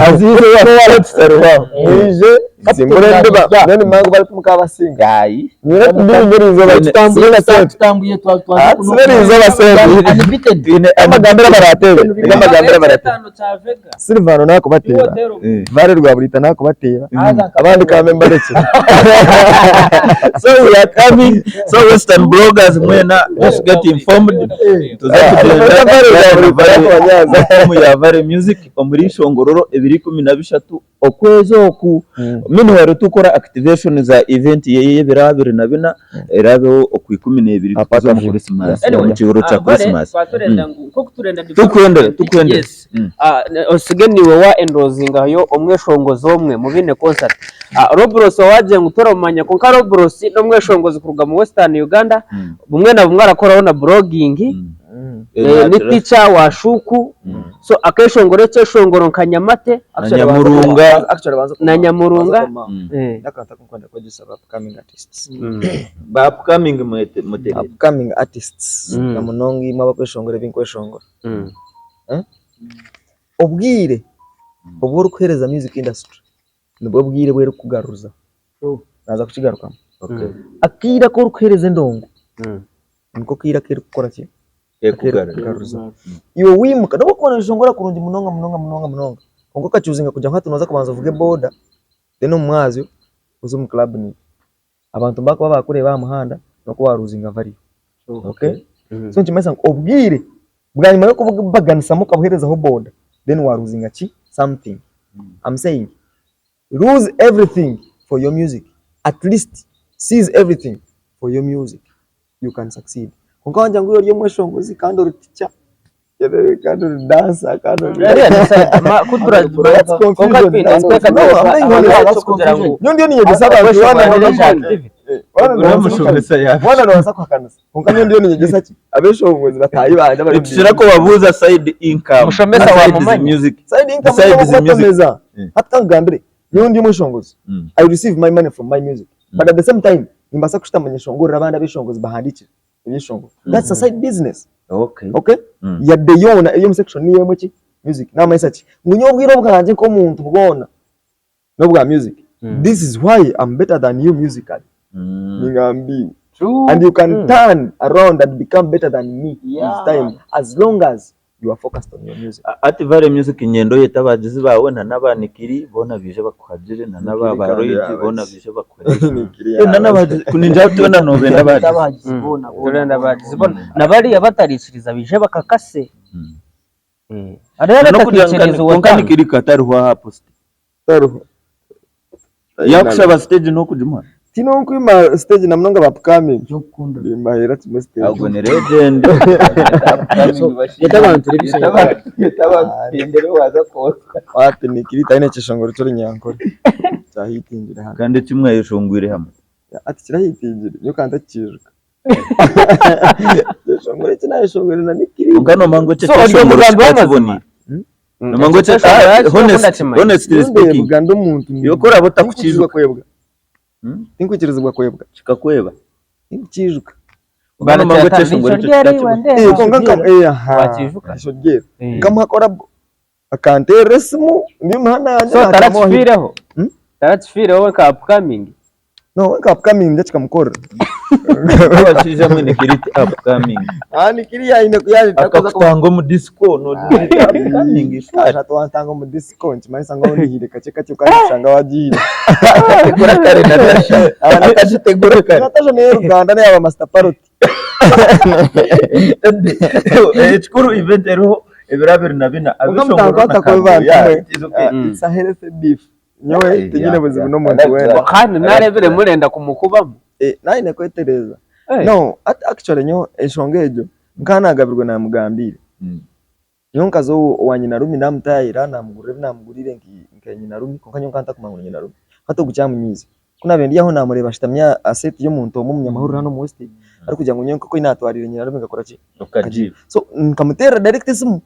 C: Azize yaratutariho.
A: Mwije nsimbure endiba. Mbwenu mangu bari mukaabasinga.
C: Ayi.
A: Nyine tubiri erizooba tutambure na sente.
D: Tutambuye
A: Ah, tusibire erizooba sente.
D: Unbeaten.
C: Twine
A: Amagambira barateebe. Amagambira barateebe. Silvano nakubateeba. Vale Rwaburita nakubateeba. Abandi kambe mbarekye.
C: So we are coming. So Western bloggers mwena just get informed. Tuza kugenda
A: Vale Rwaburita nakubanyaza.
C: Fomu ya Vale Music omuri Ishongororo ebiro 13 okwezi oku. Meanwhile tukora activation za event yeye y'ebiro 24 erabeho oku 12
A: Apart
C: tuza omu
A: from-
C: Christmas
E: Anyway,
C: omu kihuro kya
E: ah, Vale,
C: Christmas.
E: twaturenda ngu nk'oku turenda
C: Tukwendere, tukwendere.
E: Yes. Ah, osige niiwe wa enrozingayo omweshongozi omwe mu biine concert. Ah, Robros owagira ngu toramumanya kwonka Robros n'omweshongozi kuruga mu Western Uganda bumwe na bumwe arakoraho na blogging eh, ni teacher wa shuku so akeshongoro ekyeshongoro nka Nyamate
C: Na Nyamurunga.
E: na Nyamurunga eh.
A: N'akantu aku ndikwenda kwegyesa aba upcoming artists.
C: Ba upcoming mwete mutere.
A: Upcoming artists na munonga imwe abakweshongora ebi nkweshongora. Obwire obu orikuheereza music industry nibwo bwire obu erikukugaruza. Naaza kukigarukamu. Akaire aku orikuheereza endongo niko kaire aku erikukora ki? Aku erikukugaruza. Iwe waimuka nobu orikuba nooyeshongora kurungi munonga munonga munonga munonga kwonka okakyuzinga kugira ngu hati nooza kubanza ovuge boda then omu mwazyo oze omu club niiwe. Abantu nibakuba baakureeba aha muhanda n'oku waaruzinga value. Okay? So nikimanyisa ngu obwire bwanyima y'okububaganisamu okabuheerezaho boda then waaruzinga ki? Something. I'm saying lose everything for your music, at least seize everything for your music, you can succeed. Kwonka waagira ngu iwe ori omweshongozi kandi ori teacher, kandi ori dancer kandi ori That's confusion. That's confusion. No, I'm being honest. Nyowe ndiyo ninyegyesa abantu waana noobaasa kuhakanisa kwonka nyowe ndiyo ninyegyesa ki abeshongozi bataahi bangye abari omu
C: Nitukira kubabuuza side income.
E: Mushomesa
C: Besides
E: wamumanya?
C: music.
A: Side income
C: Besides
A: nibwo
C: music.
A: kubatomeza. Hati kankugambire nyowe ndi omweshongozi I receive my money from my music but at the same time nimbaasa kushutama nyeshongorere abandi abeshongozi bahandiikire ebyeshongoro that's a side business
C: Okay.
A: okay yadde yoona eri omu section niyo emwe ki music namanyisa ki ngu nyowe obwire obwangye nk'omuntu bwona n'obwa music this is why I'm better than you musically ningamba iwe and you can turn around and become better than me with time as long as you are focused on your music.
C: Hati Valley Music nyenda oyete abagizi baawe na n'abanikiri boona baije bakuhagire na n'aba ba Lloyd boona baije bakuhagire. Na n'abagizi kuningira twena nobenda abagizi.
E: Turenda abagizi boona na bariya batarikiriza baije bakakase. Hariho
C: N'okugira ngu
E: abatakikiriza
C: kwonka
E: owataano.
C: Nikiri katariho aha post.
A: Tariho.
C: Yakushaba stage n'okugimuha.
A: Tihaine ou nkwima stage na munonga ba upcoming.
D: Eky'okukunda.
A: Nimbaheera kimwe stage.
C: Ago ni legend.
D: So, yeta abantu Levixone.
C: Yeta abantu tendere waza kwosya.
A: Wapi nikiri taine ekyeshongoro ky'orunyankore kyahitingire hanu.
C: Kandi eki mwayeshongwire hamwe.
A: Ati kirahitingire nyowe ka ntakikiijuka. Ekyeshongoro eki nayeshongwire na Nikiri.
C: Kwonka nomanya ngu ekyo
B: So, ori
C: ekyeshongoro
B: omugambi
C: kikakiboniire.
B: w'amazima?
C: Nomanya ngu ekyo honestly speaking
A: Ndebwa ndi omuntu.
C: Yoka oraba otakukiijuka.
A: Kwebwa. Tinkwikirizibwa kwebwa.
C: Kikakweba.
A: Tinkukiijuka.
C: Kwonka nomanya ngu ekyeshongoro ekyo kikakiboniire.
A: Eh, kwonka nka eh aha.
B: Wakiijuka?
A: Eisho ryera. Nkamuha collabo. Akanteerera esimu ndi omu mihanda yangye
B: So
A: naatamu
B: tarakifiireho?
A: Hmm?
B: Tarakifiireho we nka upcoming?
A: No, we nka upcoming nje kikamukorera.
C: Abashaija mwe nikiri ti upcoming.
A: Ah, nikiri yaine kuyarita
C: Akakutanga omu disco nogira oti upcoming sure.
A: Ashatu wantanga omu disco nikimanyisa ngu aho ndihire kakye kakye okashanga wagiire.
C: Akategura kare Natasha. Akagitegura kare.
A: Natasha naye Ruganda naye aba Master Parrot.
C: Ekikuru event eriho ebiro 24
A: Kwonka mutankwata kubi bantu mwe. It's a healthy beef. Nyowe tinyine buzibu n'omuntu weena.
B: Kandi narebire murenda kumukubamu.
A: Eh, naine kwetereeza. No, actually nyowe enshonga egyo nka nagabirwe namugambiire. Nyowe nkaza owa nyinarumi namutaayira namugurira ebi namuguriire nka nyinarumi kwonka nyowe nkaba ntakumanya ngu ni nyinarumi. Hati ogu kyamunyiiza. Ku naabaire ndi aho naamureeba ashutami aha seeti y'omuntu omwe omunyamahurire hanu omu West arikugira ngu nyowe nk'oku naatwariire nyinarumi nkakora ki?
C: Okagiiba.
A: So nkamuteerera direct esimu,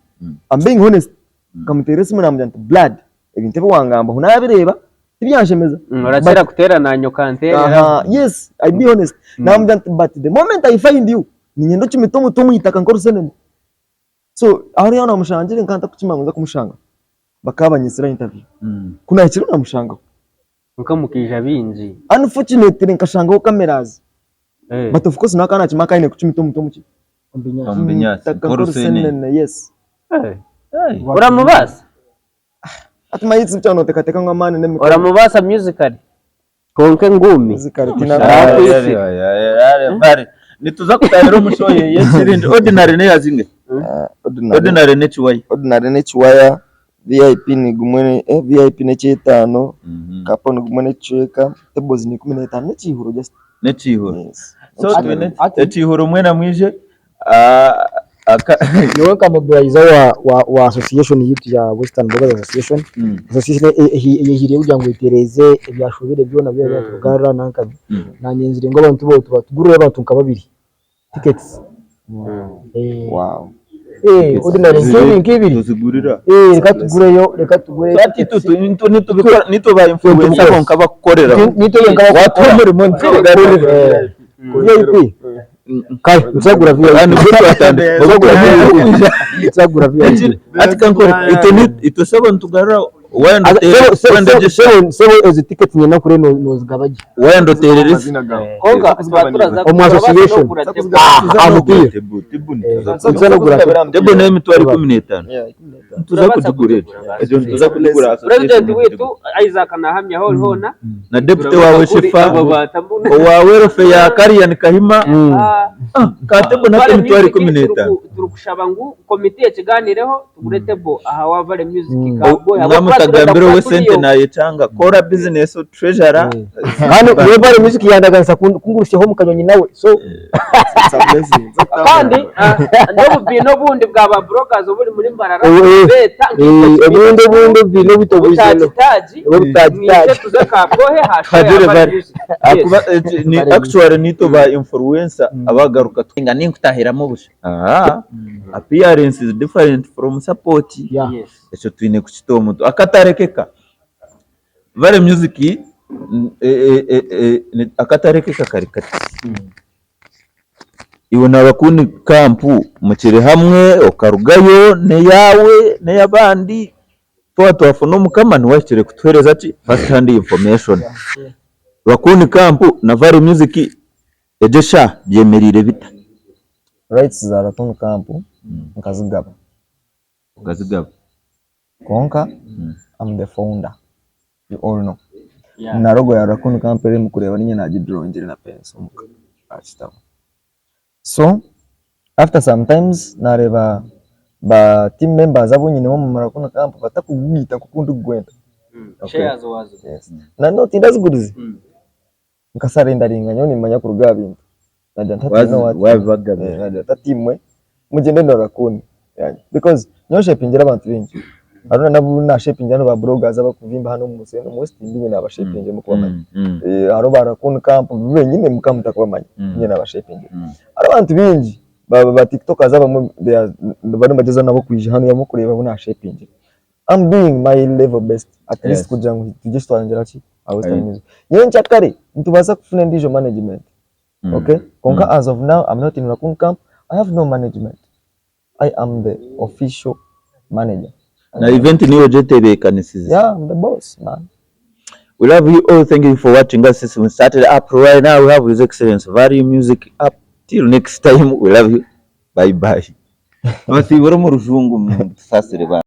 A: I'm being honest, nkamuteerera esimu naamugira nti blood ebintu ebi wangambaho naabireeba tibyanshemeza.
B: Orakira kuteera naanye okanteerera.
A: Aha, yes, I be honest. Naamugira nti but the moment I find you, niinyenda ocumite omutwe omu itaka nk'orusenene. So aho niho namushangire nkaba ntakukimanya ngu ninza kumushanga. Bakaba banyetsire aha interview. Ku nahikire namushangaho.
B: Kwonka mukaija baingi.
A: Unfortunately nkashangaho cameras. But of course nawe akaba nakimanya akaba aine kucumita omuntu omuki?
C: Omu binyaatsi.
A: Omwitaka nk'orusenene, yes.
B: Oramubaasa?
A: Hati manya ekizibu kyawe noteekateeka ngu amaani n'emikono.
B: Oramubaasa musically? Kwonka enguumi.
A: Musically
C: Nituza kutahira omu show ye y'ekirindi. Ordinary neya zingahi? Ordinary n'ekiwaya.
A: Ordinary n'ekiwaya, VIP ni gumwe VIP n'ekyetaano, couple ni gumwe n'ekicweka, tables ni 15 n'ekiihuro just.
C: N'ekiihuro.
A: Yes.
C: So twine ekiihuro mwena mwije.
D: Nyowe nka mobilizer wa, wa, wa association yitu ya Western Bloggers Association, association eyehiireyo kugira ngu etereeze ebyashobire byona byona byaturugarira nanka nanye nzire ngu abantu bo tubatugurire abantu nka babiri tickets. Eh,
A: Wow.
D: eh, ordinary nk'ebi nk'ebiri.
C: Tuzigurira.
D: Eh, reka tugureyo, reka tugure
C: Hati nitubikora nitwe ba influencer bonka bakukorera.
D: Nitwe bonka
C: Watuha
D: bakukorera.
C: omurimo nitugarurira.
D: VIP. Kare nzagura
C: Kandi
D: VIP.
C: ubwo twatandika
D: Nzagura VIP. Nzagura VIP.
C: Ati kankore itwe itwe sebo nitugarura wenda wenda
D: Sebo ezi tickets nyina kure nozigaba gye.
C: wenda oterereza
B: Konka tuba turaza
D: Omu association. Ah, mupira.
C: Tebu tebu
D: Nza nogura
C: tebu n'emitwaro 15 nituza kugigura egyo egyo nituza kugigura
B: President witu Isaac nahamya holi hoona
C: na deputy wawe Shifa
B: abo batambu
C: owa welfare ya Karian Kahima ka tebo nako emitwaro 15
B: Turikushaba ngu komiti ekiganireho tugure tebo aha wa Valley Music Cowboy
C: Mwamutagambira owe sente nayecanga kora business treasurer
D: Kandi we Valley Music yandaganisa kungurusyaho omu kanyonyi nawe. So
A: It's a blessing.
B: Kandi n'obubiina obundi bwa ba bloggers oburi muri Mbarara beeta
D: obundi obundi obubiina obutobwizeno.
B: Obutagitaagi
D: Obutagitaagi.
B: mwije tuze Kabwohe ha show ya
C: Twagire
B: Valley
C: bari.
B: Music.
C: Akuba
B: Yes.
C: ni actually nitwe ba influencer abagaruka nga ninkutahiramu busha. Ah, appearance is different from support.
D: Yeah.
B: Yes.
C: Ekyo twine kukita omu mutwe. Akatarekeka. Valley Music akatarekeka kari kati. Iwe na Bakuni camp mukiri hamwe okarugayo n'eyaawe n'ey'abandi twaba twafuna omukama niwe ahikire kutuheereza ki first hand information. Bakuni camp na Valley Music egyo eshaaha byemereire bita?
A: Rights za Raccoon Camp nkazigaba.
C: Okazigaba.
A: Kwonka I'm the founder. You all know. Na logo ya Raccoon Camp eri mukureeba ninye nagidrawingire na pencil omuka aha kitabo. So after sometimes nareeba ba team members abu nyinemu omu Raccoon Camp batakugwita nkoku ndikugwenda.
B: Shares wazo.
A: Yes. Na no tindazigurize. Nkasarendaringa nyowe nimanya kuruga aha bintu. Nagira nti hati you know what?
C: Wabibagabira.
A: Eh, nagira nti hati imwe mugyende na Raccoon yanyu because nyowe nshepingire abantu baingi. Hariho na n'abu nashepingire hanu ba bloggers abakuvimba hanu omu nsi omu West ndimwe nabashepingire mukubamanya. Eh, hariho ba Raccoon camp benyine mukaba mutakubamanya nyine nabashepingire. Hariho abantu baingi ba ba tiktokers abamwe they are bariyo nibagyezaho nabo kwija hanu mukureeba abu nashepingire. I'm doing my level best at least kugira ngu tugye twayongyera ki aha Western music. Nyencakare nitubaasa kufuna endiijo management okay kwonka as of now I'm not in Raccoon camp I have no management I am the official manager.
C: Na event niiwe ogyetebeekanisize.
A: Yeah, I'm the boss man.
C: We love you all. Thank you for watching us since we started up right now. We have His Excellence Value Music up. Till next time, we love you. Bye bye. Abasiibura omu rujungu mutusaasire ba.